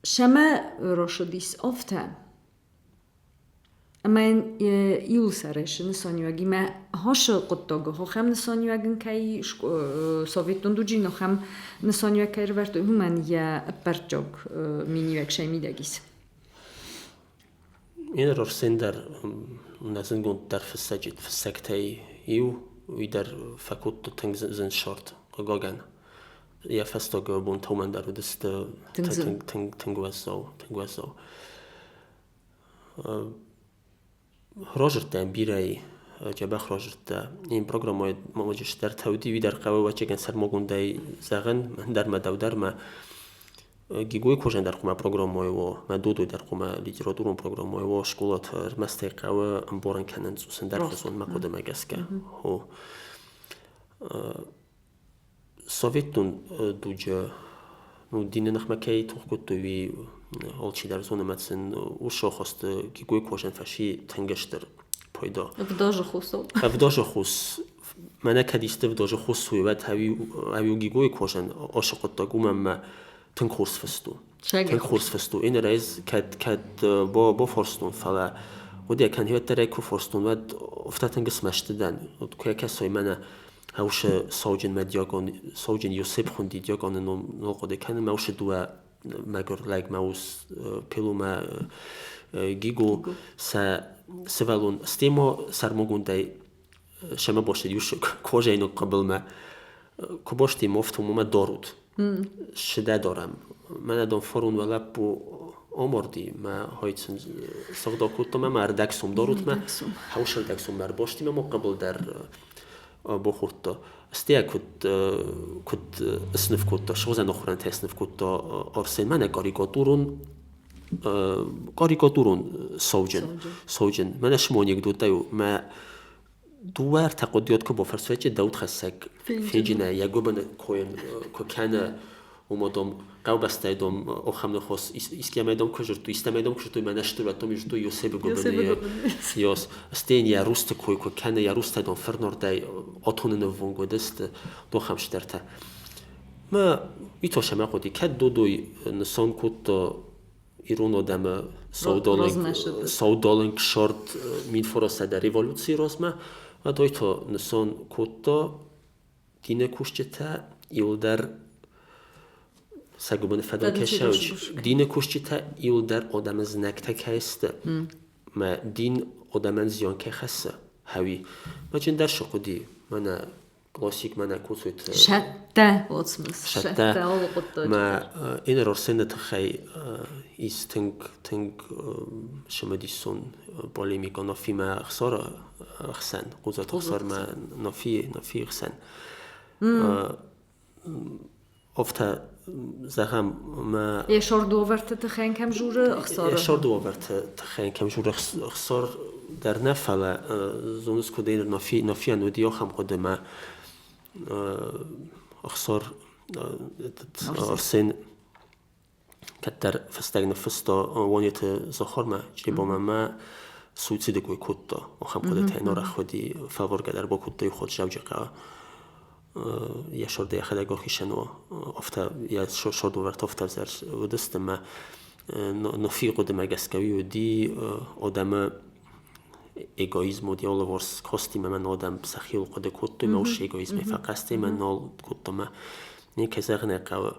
A: Сӕмӕ росыдис афтӕ. Ӕмӕ йын иуыл сарӕзты нысаниуӕгимӕ хасы хъуыддагы ахӕм нысаниуӕг ын кӕй советон дуджы йын ахӕм нысаниуӕг кӕй ӕрывӕрдтой, уымӕн йӕ ӕппӕрццаг миниуӕг сӕ мидӕг ис.
B: Ин Арсен дӕр нӕ зындгонддӕр фыссӕгтӕй иу, уый дӕр фӕкодта тынг зын сорт, хъыгагӕн. Йӕ фӕстаг бонтӕ уымӕн дӕр уыдысты тынг тынг уӕззау, тынг уӕззау. Рожырдтӕ бирӕ дзӕбӕх рожырдтӕ. Ин программӕ ма стӕртӕ уыди, уый дӕр хъӕуы ӕвӕццӕгӕн сӕрмагондӕй зӕгъын, дӕр мӕ дӕу дӕр мӕ Гигой кожӕн дӕр хъуамӕ программӕ уа, мӕ Додой дӕр хъуамӕ литературон программӕ уа, скъолаты ӕрмӕстӕй хъӕуы ӕмбарын кӕнын цъус ӕндӕрхуызон мӕ хъуыдымӕ гӕсгӕ. О. Советон дуджы ну, дины ныхмӕ кӕй тох кодтой, уый алчидӕр зоны ӕмӕ сын уыцы ахасты Гигойы кожӕн фӕци тынг стыр пайда.
A: Ӕвдазы хосау.
B: Ӕвдазы хос. Мӕнӕ кӕд исты ӕвдазы хос уый, уӕд ӕви Гигойы кожӕн ацы хъуыддаг уымӕн ӕмӕ тынг хорз фыст у. Тынг хорз фыст у. Иннӕ ӕз кӕд бафарстон, фӕлӕ уыд кӕн уӕддӕр ӕй куы фарстон, уӕд афтӕ тынг смӕсты дӕн. Куы йӕ кӕсой мӕнӕ Ӕусы сауджынмӕ диакъон, сауджын Йосеп хунди диакъоны ном нал хъуыды кӕнын, мӕ усы дыууӕ мӕгуыр лӕг, мӕ ус Пело мӕ Гиго сӕ сывӕллон Стемо сӕрмагондӕй сӕмӕ бостыд иу кожӕйнаг хъыбылмӕ. Куы бости мофтом, уымӕ дарут. Сыдӕ дарӕм. Мӕнӕ дон фарон уӕ лӕппу амарди, мӕ хайцын сыгъдӕг кодтам ӕмӕ ӕрдӕгсом дарут мӕ, хӕусы ӕрдӕгсом мӕ ӕрбасти мӕ ма хъыбыл дӕр бахордта. Стӕй куыд сныв кодта, сыгъзӕн ахуырӕнтӕ сныв кодта Арсен, мӕнӕ карикатурон сауджын. Сауджын. Мӕнӕ шмо анекдоттӕ у. Мӕ дыууӕ ӕртӕ хъуыдыйад куы бафӕрсвӕййы дӕудхӕссӕг фенджынӕ йӕ гуыбыны койын куы кӕны, уымӕ дам хъӕубӕстӕй дам ахӕм ныхас искӕмӕй дам куы зыдтой, истӕмӕй дам куы зыдтой, мӕнӕ стыр дам зыдтой Йосебы гуыбыны йос. Стӕй йӕ русты кой куы кӕны, йӕ рустӕ дам фырнордӕй атоныны ввонг уыдысты, дохӕм стӕртӕ. Мӕ итосӕмӕ хъуыди, кӕд Додой нысан кодта ирон адӕмы саудалынг сӕрд 1900 революцийы размӕ, уӕд ой та нысан кодта дины кусджытӕ иуылдӕр сӕ гуыбыны фӕдыл кӕй ссӕуынц. Дины кусджытӕ иуылдӕр адӕмы знӕгтӕ кӕй сты, мӕ дин адӕмӕн зиан кӕй хӕссы, хӕуи. Мӕ чындӕр шы хъуыди, мӕнӕ классик мӕнӕ кусут.
A: Сӕттӕ уацмыс.
B: Сӕттӕ. Мӕ инер Арсены тыххӕй ис тынг тынг цымыдисон полемика Нафимӕ Ӕхсары ӕхсӕн, Хъодзаты Ӕхсармӕ Нафийы хсӕн. Афтӕ зӕгъӕм, мӕ
A: Йӕ сордуавӕрты тыххӕн кӕм журы Ӕхсары?
B: Йӕ сордуавӕрты тыххӕн кӕм журы Ӕхсар дӕр нӕ, фӕлӕ зоныс куыд Нафийӕн уыди ахӕм хъуыды, мӕ Ӕхсар Арсен кӕддӕр фӕстаг ныффыста Уанеты Захармӕ, Чъребамӕ мӕ суициды кой кодта. Ахӕм хъуыдытӕ йын арӕх уыди, фӕлваргӕ дӕр бакодта иу хатт Зӕуджыхъӕуы. Йӕ сӕрды йӕхӕдӕг ахицӕн у, афтӕ йӕ сӕрдувӕртӕ афтӕ ӕвзӕр уыдысты мӕ Нафийы хъуыдымӕ гӕсгӕ уый уыди адӕмы эгоизм уыди алыварс кастимӕ мӕ адӕм сӕхиуыл хъуыды кодтой, мӕ уыцы эгоизмӕй фӕхъӕстӕ мӕ нал кодта мӕ никӕй зӕгъын ӕй хъӕуы,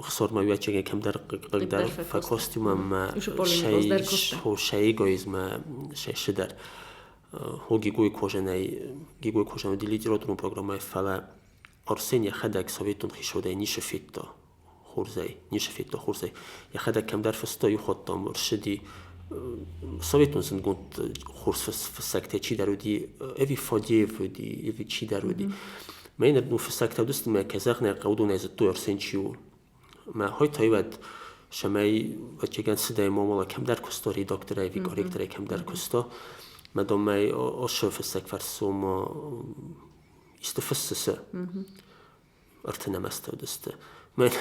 B: Хсормӕ уӕчеге кӕмдӕр хъыгдӕр фӕкостюмӕ сӕ эгоизмӕ сӕ шыдӕр. Хо Гигойы кожанӕй Гигойы кожан уыди литературон программӕйы, фӕлӕ Арсен йӕхӕдӕг советон хицауадӕй ницы федта хорзӕй, ницы федта хорзӕй. Йӕхӕдӕг кӕмдӕр фыста, иу хатт дам ӕрцыди советон зындгонд хорз фыссӕгтӕй чидӕр уыди, ӕви Фадеев уыди, ӕви чидӕр уыди. Мӕнӕ ну фыццӕгтӕ уыдысты мӕ кӕй зӕгъын ӕй хъӕуы, уыдонӕй зыдтой Арсен чи у. Мӕ хой та уӕд цӕмӕй ӕвӕццӕгӕн цыдӕй мамала кӕмдӕр куыста редакторӕй ӕви корректорӕй кӕмдӕр куыста. Мӕ домӕй асы фыссӕг фӕрсом исты фыссы цы. Ӕртынӕм азтӕ уыдысты. Мӕн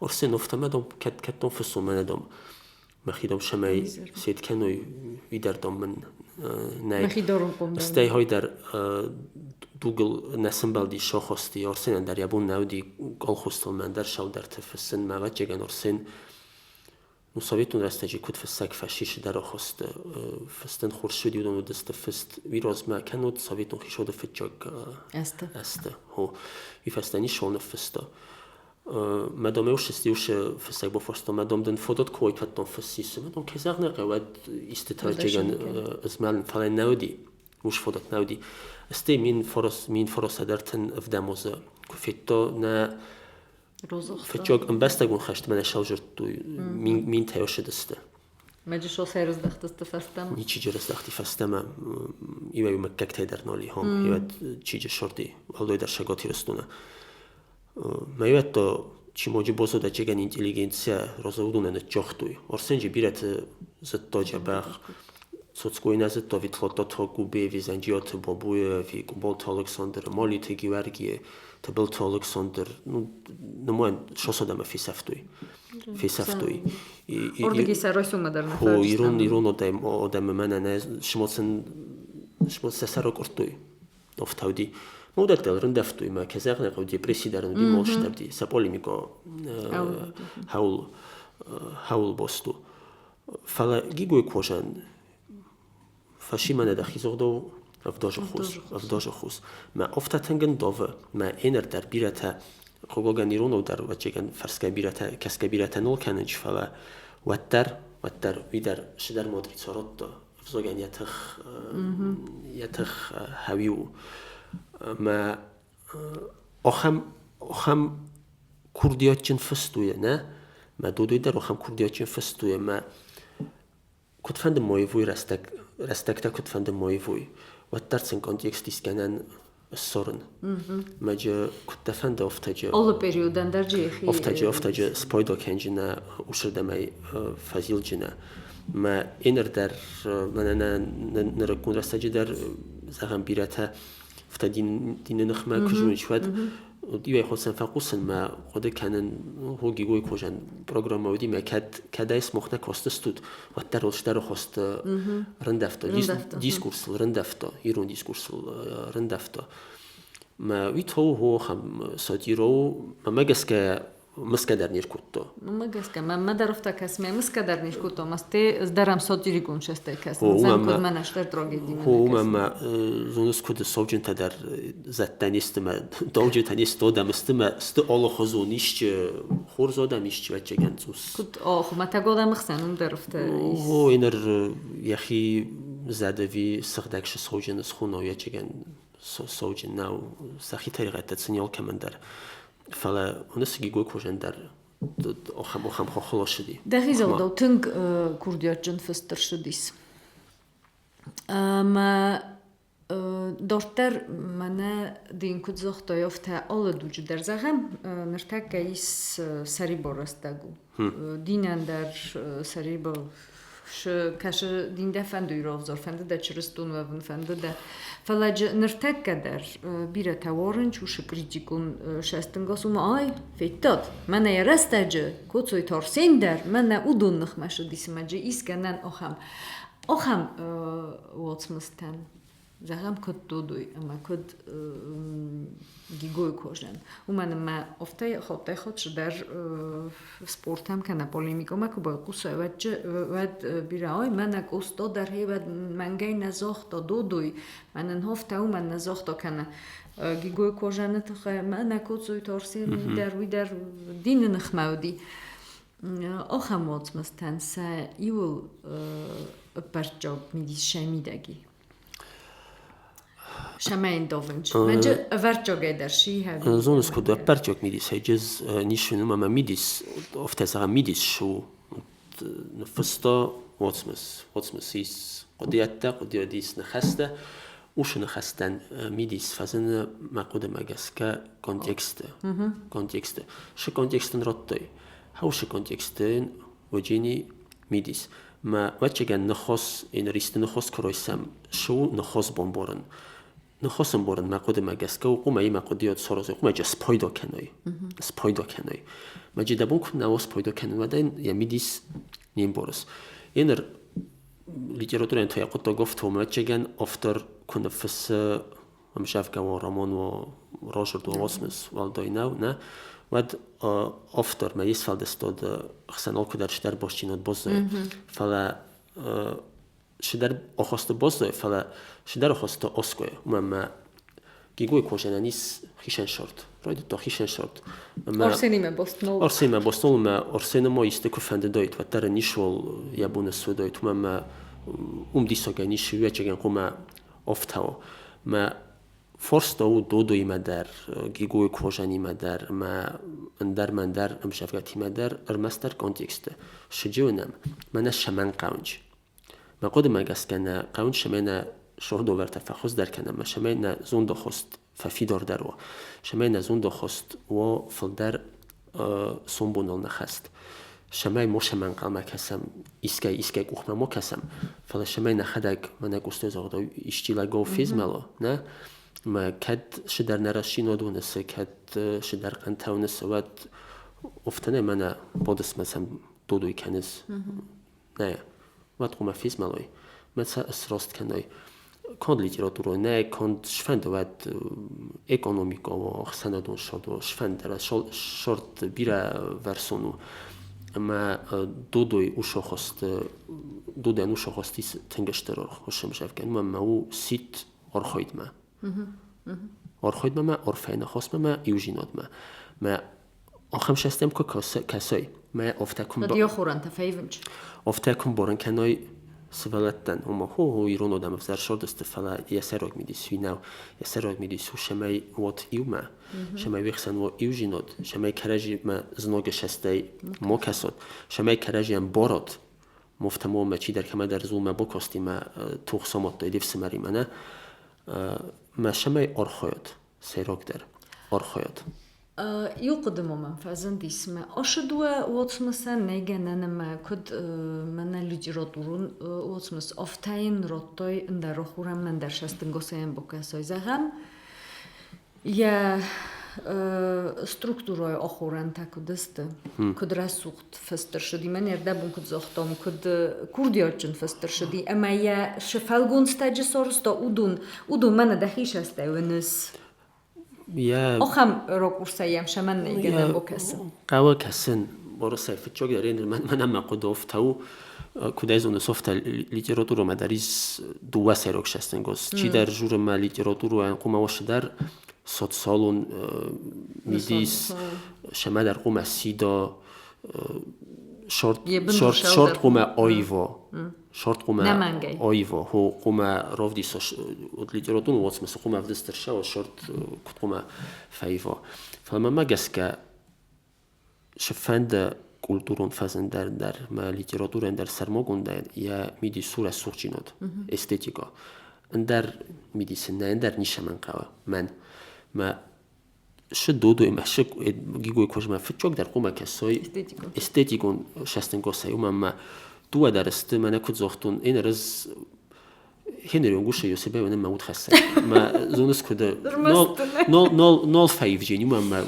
B: Арсен афтӕ мӕ дом кӕд кӕд дом фыссон мӕнӕ дом мӕхи дом сӕмӕй сет кӕной уый дӕр дом мын нӕй.
A: Мӕхи дорынхъом дӕн.
B: Стӕй хой дӕр дугыл нӕ сӕмбӕлди сохости Арсенӕн дӕр йӕ бон нӕ уыди колхозтыл мӕ ӕндӕр саудӕрты фыссын. Мӕ ӕвӕццӕгӕн Арсен ну советон рӕстӕджы куыд фыссӕг фӕсис дӕр ахуысты фыстын хорз уыди, уыдон уыдысты фыст уый размӕ кӕннод советон хицауады фыццаг
A: Ӕзты.
B: Ӕзты. Хо. Уый фӕстӕ ницыуал ныффыста. Мадам ӕвшести усы фыссӕг бафарста, мадам дын фадат куы уайд фӕдтон фыссис. Мадам кӕй зӕгъын ӕй хъӕуы, уӕд исты тӕрджегӕн ызмӕлын, фӕлӕ нӕ уыди. Ус фадат нӕ уыди. Стӕй 1930 ӕвдӕм азы куы федта нӕ фыццаг ӕмбӕстагон хӕстмӕ нӕ сӕвзӕрдтой, минтӕ ӕрсыдысты.
A: Меджишо сӕрыздӕхтысты фӕстӕмӕ?
B: Ничиджы рыздӕхти фӕстӕмӕ. Иуӕй мыггӕгтӕй дӕр нал и хом, иуӕд чиджы сорди, уӕлдайдӕр Цӕгат Ирыстоны. Мӕйуӕтта чимоджы бозодӕджегӕн интеллигенция розӕудонӕ ныццагътой. Арсенджи бирӕты зыдта дзӕбӕх. Цоцкойы нӕ зыдта Витлаттаты Губеви, Зӕнджиаты Бабуеви, Къубалты Алыксандры, Малиты Геуӕргийы, Тыбылты Алыксандр. Ну, нымайӕн сосадӕмӕ фесӕфтой. Фесӕфтой.
A: Ордыги сӕ росумӕ дӕр нӕ
B: Хо, ирон ирон адӕм адӕмы мӕнӕ нӕ шмоцын шмоц сӕ сӕр акъуырдтой. Офтауди. Уыдӕттӕ рындӕвтой мӕ, кӕй зӕгъын ӕй хъӕуы, депресси дӕр уыди, молстӕрди, сӕ полемикӕ хӕуыл хӕуыл бост у. Фӕлӕ Гигойы кожӕн фӕсимӕ дӕхи зӕгъдау ӕвдозы хус, ӕвдозы хус. Мӕ офтӕ тынг ӕндавы, мӕ энер дӕр бирӕтӕ, хъыгагӕн иронау дӕр ӕвӕццӕгӕн фӕрсгӕ бирӕтӕ, кӕсгӕ бирӕтӕ нал кӕнынц, фӕлӕ уӕддӕр, уӕддӕр уый дӕр цыдӕр матрица радта. Ӕвзагӕн йӕ тых хӕуи у. Ӕмӕ ахӕм ахӕм курдиатджын фыст у, нӕ? Мӕ Додой дӕр ахӕм курдиатджын фыст у, ӕмӕ куыдфӕнды ма ивой рӕстӕг, рӕстӕгтӕ куыдфӕнды ма ивой, уӕддӕр сын контекст искӕнӕн ссарын. Мӕджы куыд дӕ фӕнды, афтӕджы
A: Олы периодӕн дӕр джехи
B: афтӕджы афтӕджы спайда кӕнджынӕ усырдӕмӕй фӕзилджынӕ. Мӕ энер дӕр мӕнӕ нӕ нырыккон рӕстӕджы дӕр зӕгъӕм бирӕтӕ афтӕ дины ныхмӕ куы зонынц, уӕд иуӕй хоцӕн фӕхъусын мӕ хъуыды кӕнын хо Гигойы кожӕн программӕ уыди мӕ кӕд кӕдӕй смох нӕ костыстут, уӕддӕр ыл стӕры хосты рындӕфта, дискурсыл рындӕфта, ирон дискурсыл рындӕфта. Мӕ уый то у ахӕм сатирӕ у, мӕмӕ гӕсгӕ мысгӕ дӕр не скодта.
A: Мӕмӕ гӕсгӕ, мӕнмӕ дӕр афтӕ кӕсы, мӕ мысгӕ дӕр не скодта, ма сте ӕз дӕр ӕм сатирикон цӕстӕй кӕсын, зӕн куыд мӕнӕ стыр трагедимӕ
B: Хо, мӕ зоныс, куыд сауджынтӕ дӕр зӕдтӕ не сты, мӕ дауджытӕ не сты, адӕм сты, мӕ сты алыхуызон исчи хорз адӕм, исчи ӕвӕццӕгӕн цъус.
A: Куыд хуымӕтӕг адӕмы хсӕн уым дӕр афтӕ ис.
B: О, еныр йӕхи зӕд ӕви сыгъдӕг сауджын схона, ӕвӕццӕгӕн сауджын нӕу, сӕхи тӕригъӕдтӕ сын алкӕмӕн дӕр. Фӕлӕ уыны цы Гигой кожӕн дӕр ахӕм ахӕм хохыл ссыди.
A: Дӕхи зӕгъдау тынг курдиатджын фыст ӕрцыдис. Ӕмӕ дарддӕр мӕнӕ дын куыд загътай, афтӕ алы дуджы дӕр зӕгъӕм, ныртӕккӕ ис сӕрибар рӕстӕг у. Динӕн дӕр сӕрибар кӕсы дин дӕ фӕнды равзар, фӕнды дӕ чырыстон уӕвын, фӕнды дӕ. Фӕлӕ ныртӕккӕ дӕр бирӕтӕ уарынч уыцы критикон сӕстынгас уымӕ ай, федтат, мӕнӕ йӕ рӕстӕджы Коцойты Арсен дӕр мӕнӕ уыдон ныхмӕ сыдис ӕмӕ джы искӕнӕн ахӕм ахӕм уацмыстӕн зӕгъӕм, куыд Додой ӕмӕ куыд Гигойы кожӕн. Уымӕн ӕмӕ афтӕ хаттӕй-хатт цыдӕр спортӕм кӕнӕ полемикӕмӕ куы байхъусай, уӕд, уӕд бирӕ ой, мӕнӕ Къоста дӕр уӕд мӕнгӕй нӕ загъта Додой, мӕнӕн афтӕ уымӕн нӕ загъта кӕнӕ Гигойы кожӕны тыххӕй мӕнӕ Коцойты Арсен дӕр уый дӕр дины ныхмӕ уыди. Ахӕм уацмыстӕн сӕ иуыл ӕппӕрццаг мидис сӕ мидӕг и. Шамӕйын довынч. Мӕнчы ӕвӕрццагӕй дӕр ши хӕви.
B: Зоныс, куыд ӕппӕрццаг мидис ӕджыз нишин ӕмӕ мидис, афтӕ зӕгъӕм, мидис шу ныффыста уацмыс. Уацмыс ис хъуыдыйӕдтӕ, хъуыдыйад ис ныхӕстӕ. Уыцы ныхӕстӕн мидис фӕзыны мӕ хъуыдымӕ гӕсгӕ контексты. Контексты. Шы контекст ын радтой. Хаусы контексты уыджини мидис. Мӕ ӕвӕццӕгӕн ныхос, ин ристы ныхос куы райсӕм, шы у ныхос бомборын. Ныхос ӕмборын мӕ хъуыдымӕ гӕсгӕ у хъуымӕ имӕ хъуыдыйад саразой, хъуымӕ джы спайда кӕной. Спайда кӕной. Мӕ джы дӕ бон куы нӕ уа спайда кӕнын, уӕд ӕн йӕ мидис не мбарыс. Еныр литературӕйӕн та йӕ хъуыддаг афтӕ у, ӕвӕццӕгӕн автор куы ныффыссы ӕмзӕвгӕ уа, роман уа, разырд уа, уацмыс уӕлдай нӕу, нӕ, уӕд автормӕ йе сфӕлдыстады хсӕн алкуыдӕр стӕр бастдзинад баззайы. Фӕлӕ цыдӕр ахасты баззайы, фӕлӕ цыдӕр ахасты аскъуыйы. Уымӕн ӕмӕ Гигойы кожӕнӕн ис хицӕн сорт. Райдыдта хицӕн сорт.
A: Арсенимӕ баст нал.
B: Арсенимӕ баст нал ӕмӕ Арсены ма исты куы фӕндыдаид, уӕддӕр ын исуал йӕ бон суыдаид, уымӕн ӕмӕ уым диссагӕн ис, ӕвӕццӕгӕн хъуамӕ ӕфтауы. Мӕ фарста у Додоимӕ дӕр, Гигойы кожанимӕ дӕр ӕмӕ ӕндӕр мӕ ӕндӕр ӕмзӕвгӕтимӕ дӕр ӕрмӕстдӕр контексты. Сыджы уынӕм, мӕнӕ цӕмӕн хъӕуынч. Мӕ хъуыдымӕ гӕсгӕ нӕ хъӕуынч цӕмӕй нӕ сордовӕртӕ фӕхуыздӕр кӕнӕм ӕмӕ цӕмӕй нӕ зондахаст фӕфидардӕр уа, цӕмӕй нӕ зондахаст уа фылдӕр сомбоныл ныхӕст. Цӕмӕй мо сӕм ӕнхъӕлмӕ кӕсӕм, искӕй искӕй къухмӕ мо кӕсӕм, фӕлӕ цӕмӕй нӕхӕдӕг мӕнӕ Къостайы загъдау исчи лӕгау фезмӕла, нӕ? Мӕ кӕд цыдӕр нӕ рӕстдзинад уынысы, кӕд цыдӕр хъӕнтӕ уынысы, уӕд афтӕ нӕ мӕнӕ бодысмӕ сӕм додой кӕныс. Нӕ, уӕд хъуамӕ фезмӕлой, мӕ сӕ сраст кӕной. Конд литературой нӕ, конд сфӕнды уӕд экономикон, ӕхсӕнадон сорт, сфӕнды сорт бирӕвӕрсон у. Ӕмӕ Додой усохосты, Додӕн усохост ис тынг стыр ӕмзӕвгӕ, ӕмӕ у сидт архайдмӕ. Архайдмӕ мӕ, арфӕйы ныхасмӕ мӕ, иудзинадмӕ. Мӕ ахӕм сӕстӕм куы кӕсой, мӕ афтӕ куы
A: Радиохорӕнтӕ фӕивынч.
B: Афтӕ куы мбарын кӕной сывӕллӕттӕн, ома хо-хо ирон адӕм ӕвзӕр сырдысты, фӕлӕ йӕ сӕйраг мидис уый нӕу. Йӕ сӕйраг мидис у, цӕмӕй уат иумӕ, цӕмӕй уе хсӕн уа иудзинад, цӕмӕй кӕрӕдзимӕ знагы цӕстӕй ма кӕсат, цӕмӕй кӕрӕдзийӕн барат. Мофтӕ-мо чидӕр кӕмӕдӕр зулмӕ бакасти мӕ тох самадта де фсымӕримӕ, нӕ? Мӕ цӕмӕй архайат, сӕйрагдӕр, архайат.
A: Иу хъуыды ма мӕм фӕзындис мӕ ашы дыууӕ уацмысӕн нӕй гӕнӕн ӕмӕ куыд мӕнӕ литературон уацмыс, афтӕ йын радтай ӕндӕр ахуырӕн, ӕндӕр цӕстӕнгасӕй бакӕсай. Зӕгъӕм, йӕ структурӕйы ахорӕнтӕ куыд сты, куыд рӕсугъд фыст ӕрцыди, мӕн ӕрдӕбон куыд загътам, куыд курдиатджын фыст ӕрцыди, ӕмӕ йӕ цы фӕлгонцтӕджы сарӕзта, уыдон, уыдон мӕнӕ дӕхи сӕстӕй уыныс.
B: Я
A: Охӕм ракурсӕй йӕм сӕмӕн нӕй гӕнӕн бакӕсын.
B: Хъӕуы кӕсын. Уырысӕй фыццаг дӕр мӕнӕн мӕ хъуыды офтӕ у, куыд ӕй зоныс, офтӕ литературӕмӕ дӕр ис дыууӕ сӕйраг сӕстӕнгос. Чидӕр журы мӕ литературӕйӕн хъуамӕ уа дӕр социалон мидис, сӕмӕ дӕр хъуамӕ сида, шорт хъуамӕ аива. Шорт хъуамӕ аива, хо хъуамӕ равдиса литературон уацмысы хъуамӕ ӕвдыст ӕрцӕуа, шорт куыд хъуамӕ фӕива. Фӕлӕ мӕнмӕ гӕсгӕ цыфӕнды культурон фӕзындӕр дӕр мӕ литературӕйӕн дӕр сӕрмагондӕй йӕ мидис у рӕсугъддзинад, эстетикӕ. Ӕндӕр мидис ын нӕ, ӕндӕр ницӕмӕн хъӕуы мӕн. Мӕ шы додой мӕ шы гигой куызмӕ фыццагдӕр хъуамӕ кӕсой эстетикон цӕстӕнгасӕй, уымӕн ӕмӕ дыууӕ дӕр сты, мӕнӕ куыд загътон, ӕнӕ ӕз Хенерион гусы Йосебе мӕ удхӕссӕг. Мӕ зоныс куыд нол нол нол фӕивджен, уымӕн мӕ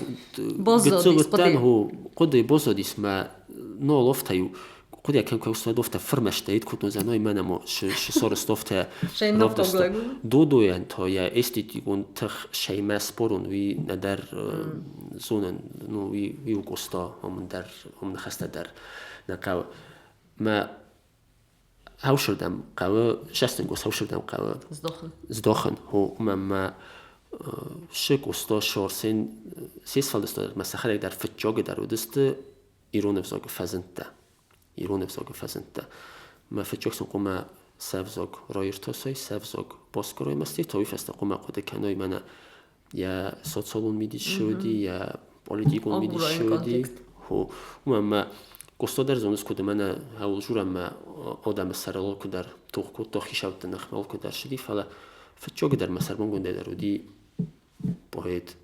B: гыццыл уыдтӕн, хо хъуыды бозодис мӕ нол офтӕ-иу хъуыды кӕм кӕусы дофтӕ фырмӕстӕй куыд зӕной мӕнӕ мо сорыс дофтӕ равдыста. Додойӕн та йӕ эстетикон тых сӕймӕ спорон уый нӕдӕр зонын, ну уый у Къоста, ам дӕр, ам ныхӕстӕ дӕр нӕ хъӕуы. Мӕ Хаусырдӕм хъӕуы, сӕстынгос хаусырдӕм хъӕуы
A: здохын.
B: Здохын, хо, ӕмӕ мӕ шы Къоста Шорсен се сфӕлдыстад мӕ сӕхӕдӕг дӕр фыццаг дӕр уыдысты ирон ӕвзагы фӕзындтӕ. Ирон ӕвзагы фӕзындтӕ. Мӕ фыццаг сын хъуамӕ сӕ ӕвзаг раиртасой, сӕ ӕвзаг басгарой мӕ стӕй та уый фӕстӕ хъуамӕ хъуыды кӕной мӕнӕ йӕ социалон мидис шы уыди, йӕ политикон мидис шы уыди. Хо, уымӕн мӕ Къоста дӕр зоныс куыд ӕмӕ нӕ ауыл журӕммӕ адӕмы сӕрыл алкуыдӕр тох кодта, хицӕутты ныхмӕ алкуыдӕр цыди, фӕлӕ фыццагдӕр мӕ сӕрмагондӕй дӕр уыди поэт,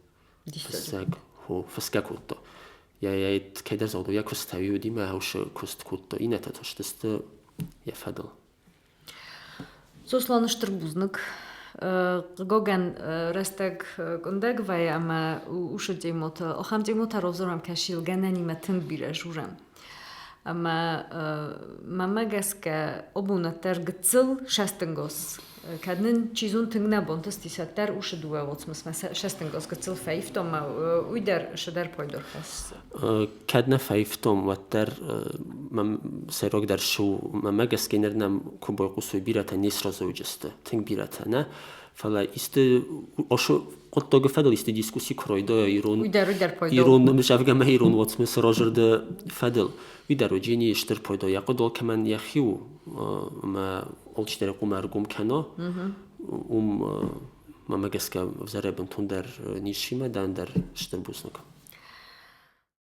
B: фыссӕг, хо, фысгӕ кодта. Йӕ кӕйдӕр загъд йӕ куыстӕй уыди мӕ усы куыст кодта, иннӕтӕ та сты йӕ фӕдыл.
A: Сослан, стыр бузныг. Хъыгагӕн, рӕстӕг къуындӕг вӕййы ӕмӕ усы темотӕ, ахӕм темотӕ равзарӕм кӕсил гӕнӕнимӕ тынг бирӕ журӕм. Ӕмӕ мӕмӕ гӕсгӕ абонӕддӕр гыццыл сӕстынгос. Кӕд нын чи зон тынг нӕ бантысти, уӕддӕр усы дыууӕ уацмысмӕ сӕстынгос гыццыл фӕивтам, ӕмӕ уый дӕр цыдӕр пайда рхӕссы.
B: Кӕд нӕ фӕивтам, уӕддӕр мӕм сӕйрагдӕр цы у, мӕмӕ гӕсгӕ ныр нӕм куы байхъусой, бирӕтӕ не сразы уыдзысты, тынг бирӕтӕ нӕ, фӕлӕ исты хъуыддаджы фӕдыл исты дискусси куы райдайа ирон ирон зӕгъгӕ ирон уацмысы разӕрды фӕдыл, уый дӕр уыджени стыр пайда. Йӕ хъуыды алкӕмӕн йӕхи у, ӕмӕ алчидӕр хъуамӕ ӕргом кӕна. Уым мӕмӕ гӕсгӕ ӕвзӕрӕй бынтондӕр ницимӕ дӕн дӕр стыр бузныг.